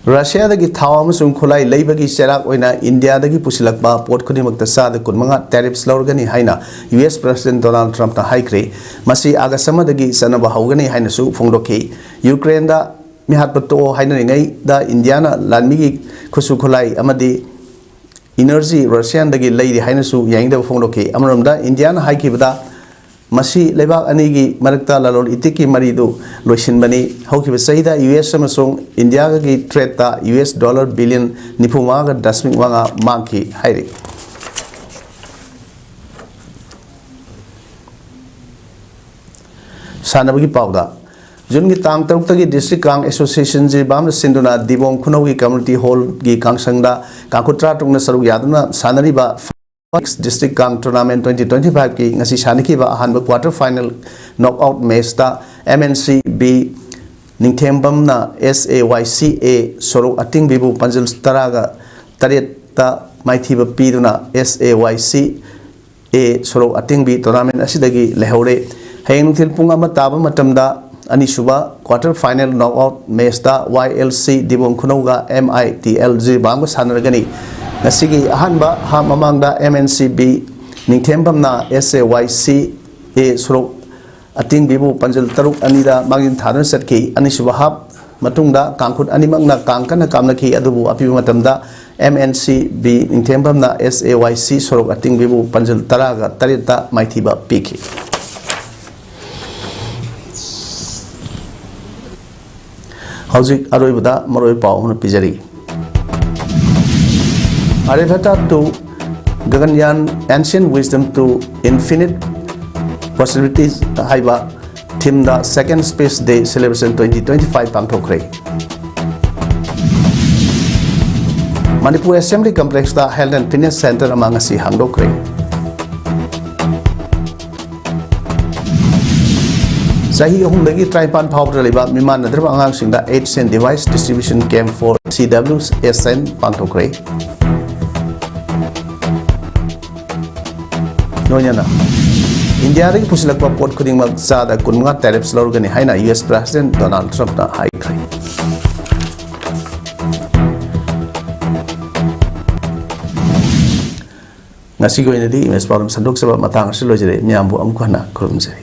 ꯔꯁꯤꯌꯥꯗꯒꯤ ꯊꯥꯎ ꯑꯃꯁꯨꯡ ꯈꯨꯠꯂꯥꯏ ꯂꯩꯕꯒꯤ ꯆꯩꯔꯥꯛ ꯑꯣꯏꯅ ꯏꯟꯗꯤꯌꯥꯗꯒꯤ ꯄꯨꯁꯤꯜꯂꯛꯄ ꯄꯣꯠ ꯈꯨꯗꯤꯡꯃꯛꯇ ꯆꯥꯗ ꯀꯨꯟꯃꯉꯥ tariffs ꯂꯧꯔꯒꯅꯤ ꯍꯥꯏꯅ U S President Donald Trump ꯅ ꯍꯥꯏꯈ꯭ꯔꯦ꯫ ꯃꯁꯤ ꯑꯥꯒꯁ ꯑꯃꯗꯒꯤ ꯆꯠꯅꯕ ꯍꯧꯒꯅꯤ ꯍꯥꯏꯅꯁꯨ ꯐꯣꯡꯗꯣꯛꯈꯤ꯫ ꯌꯨꯀ꯭ꯔꯦꯟꯗ ꯃꯤꯍꯥꯠꯄ ꯇꯣꯛꯑꯣ ꯍꯥꯏꯅꯔꯤꯉꯩꯗ ꯏꯟꯗꯤꯌꯥꯅ ꯂꯥꯟꯃꯤꯒꯤ ꯈꯨꯠꯁꯨ ꯈꯨꯠꯂꯥꯏ ꯑꯃꯗꯤ energy ꯔꯁꯤꯌꯥꯟꯗꯒꯤ ꯂꯩꯔꯤ ꯍꯥꯏꯅꯁꯨ ꯌꯥꯅꯤꯡꯗꯕ ꯐꯣꯡꯗꯣꯛꯈꯤ꯫ ꯑꯃꯔꯣꯝꯗ ꯏꯟꯗꯤꯌꯥꯅ ꯍꯥꯏꯈꯤꯕꯗ ꯃꯁꯤ ꯂꯩꯕꯥꯛ ꯑꯅꯤꯒꯤ ꯃꯔꯛꯇ ꯂꯂꯣꯟ ꯏꯇꯤꯛꯀꯤ ꯃꯔꯤꯗꯨ ꯂꯣꯏꯁꯤꯟꯕꯅꯤ꯫ ꯍꯧꯈꯤꯕ ꯆꯍꯤꯗ ꯌꯨ ꯑꯦꯁ ꯑꯃꯁꯨꯡ ꯏꯟꯗꯤꯌꯥꯒꯤ trade ꯇ ꯌꯨ ꯑꯦꯁ dollar billion ꯅꯤꯐꯨ ꯃꯉꯥꯒ ꯗꯁꯃꯤꯛ ꯃꯉꯥ ꯃꯥꯡꯈꯤ ꯍꯥꯏꯔꯤ꯫ ꯁꯥꯟꯅꯕꯒꯤ ꯄꯥꯎꯗ, ꯖꯨꯟꯒꯤ ꯇꯥꯡ ꯇꯔꯨꯛꯇꯒꯤ District Kang Association ꯖꯤꯔꯤꯕꯥꯝꯅ ꯁꯤꯟꯗꯨꯅ ꯗꯤꯕꯣꯡ ꯈꯨꯅꯧꯒꯤ Community Hall ꯒꯤ ꯀꯥꯡꯁꯪꯗ ꯀꯥꯡꯈꯨꯠ ꯇꯔꯥꯇꯔꯨꯛꯅ ꯁꯔꯨꯛ ꯌꯥꯗꯨꯅ ꯁꯥꯟꯅꯔꯤꯕ District Kang Tournament twenty twenty five ꯀꯤ ꯉꯁꯤ ꯁꯥꯟꯅꯈꯤꯕ ꯑꯍꯥꯟꯕ quarter final knockout match ꯇ M N C B ꯅꯤꯡꯊꯦꯝꯕꯝꯅ S A Y C A ꯁꯣꯔꯣꯛ ꯑꯇꯤꯡꯕꯤꯕꯨ ꯄꯥꯟꯖꯜ ꯇꯔꯥꯒ ꯇꯔꯦꯠꯇ ꯃꯥꯏꯊꯤꯕ ꯄꯤꯗꯨꯅ S A Y C A ꯁꯣꯔꯣꯛ ꯑꯇꯤꯡꯕꯤ tournament ꯑꯁꯤꯗꯒꯤ ꯂꯩꯍꯧꯔꯦ꯫ ꯍꯌꯦꯡ ꯅꯨꯡꯊꯤꯜ ꯄꯨꯡ ꯑꯃ ꯇꯥꯕ ꯃꯇꯝꯗ ꯑꯅꯤꯁꯨꯕ quarter final knockout matchꯇ Y L C ꯗꯤꯕꯣꯡ ꯈꯨꯅꯧꯒ M I T L ꯖꯤꯔꯤꯕꯥꯝꯒ ꯁꯥꯟꯅꯔꯒꯅꯤ꯫ ꯉꯁꯤꯒꯤ ꯑꯍꯥꯟꯕ half ꯃꯃꯥꯡꯗ M N C B ꯅꯤꯡꯊꯦꯝꯕꯝꯅ S A Y C A ꯁꯣꯔꯣꯛ ꯑꯇꯤꯡꯕꯤꯕꯨ ꯄꯟꯖꯜ ꯇꯔꯨꯛ ꯑꯅꯤꯗ ꯃꯥꯡꯖꯤꯟ ꯊꯥꯗꯨꯅ ꯆꯠꯈꯤ꯫ ꯑꯅꯤꯁꯨꯕ half ꯃꯇꯨꯡꯗ ꯀꯥꯡꯈꯨꯠ ꯑꯅꯤꯃꯛꯅ ꯀꯥꯡ ꯀꯟꯅ ꯀꯥꯝꯅꯈꯤ, ꯑꯗꯨꯕꯨ ꯑꯄꯤꯕ ꯃꯇꯝꯗ M N C B ꯅꯤꯡꯊꯦꯝꯕꯝꯅ S A Y C ꯁꯣꯔꯣꯛ ꯑꯇꯤꯡꯕꯤꯕꯨ ꯄꯟꯖꯜ ꯇꯔꯥꯒ ꯇꯔꯦꯠꯇ ꯃꯥꯏꯊꯤꯕ ꯄꯤꯈꯤ꯫ ꯍꯧꯖꯤꯛ ꯑꯔꯣꯏꯕꯗ ꯃꯔꯨꯑꯣꯏꯕ ꯄꯥꯎ ꯑꯃꯅ ꯄꯤꯖꯔꯤ꯫ Aryabhata to Gaganyaan, Ancient Wisdom to Infinite Possibilities ꯍꯥꯏꯕ themeꯗ Second Space Day Celebration twenty twenty-five ꯄꯥꯡꯊꯣꯛꯈ꯭ꯔꯦ꯫ Manipur Assembly Complexꯇ Health and Fitness Center ꯑꯃ ꯉꯁꯤ ꯍꯥꯡꯗꯣꯛꯈ꯭ꯔꯦ꯫ ꯆꯍꯤ ꯑꯍꯨꯝꯗꯒꯤ ꯇꯔꯥꯅꯤꯄꯥꯟ ꯐꯥꯎꯕꯗ ꯂꯩꯕ ꯃꯤꯃꯥꯟꯅꯗ꯭ꯔꯕ ꯑꯉꯥꯡꯁꯤꯡꯗ Aids and Device Distribution Camp for C W S N ꯄꯥꯡꯊꯣꯛꯈ꯭ꯔꯦ꯫ ꯂꯣꯏꯅꯅ ꯏꯟꯗꯤꯌꯥꯗꯒꯤ ꯄꯨꯁꯤꯜꯂꯛꯄ ꯄꯣꯠ ꯈꯨꯗꯤꯡꯃꯛ ꯆꯥꯗ ꯀꯨꯟꯃꯉꯥ tariffs ꯂꯧꯔꯒꯅꯤ ꯍꯥꯏꯅ U S President Donald Trumpꯅ ꯍꯥꯏꯈ꯭ꯔꯦ꯫ ꯉꯁꯤꯒꯤ ꯑꯣꯏꯅꯗꯤ ꯏꯃꯦꯖ ꯄꯥꯎꯗꯝ ꯁꯟꯗꯣꯛꯆꯕ ꯃꯇꯥꯡ ꯑꯁꯤ ꯂꯣꯏꯖꯔꯦ꯫ ꯃꯤꯌꯥꯝꯕꯨ ꯑꯃꯨꯛ ꯍꯟꯅ ꯈꯨꯔꯨꯝꯖꯔꯤ꯫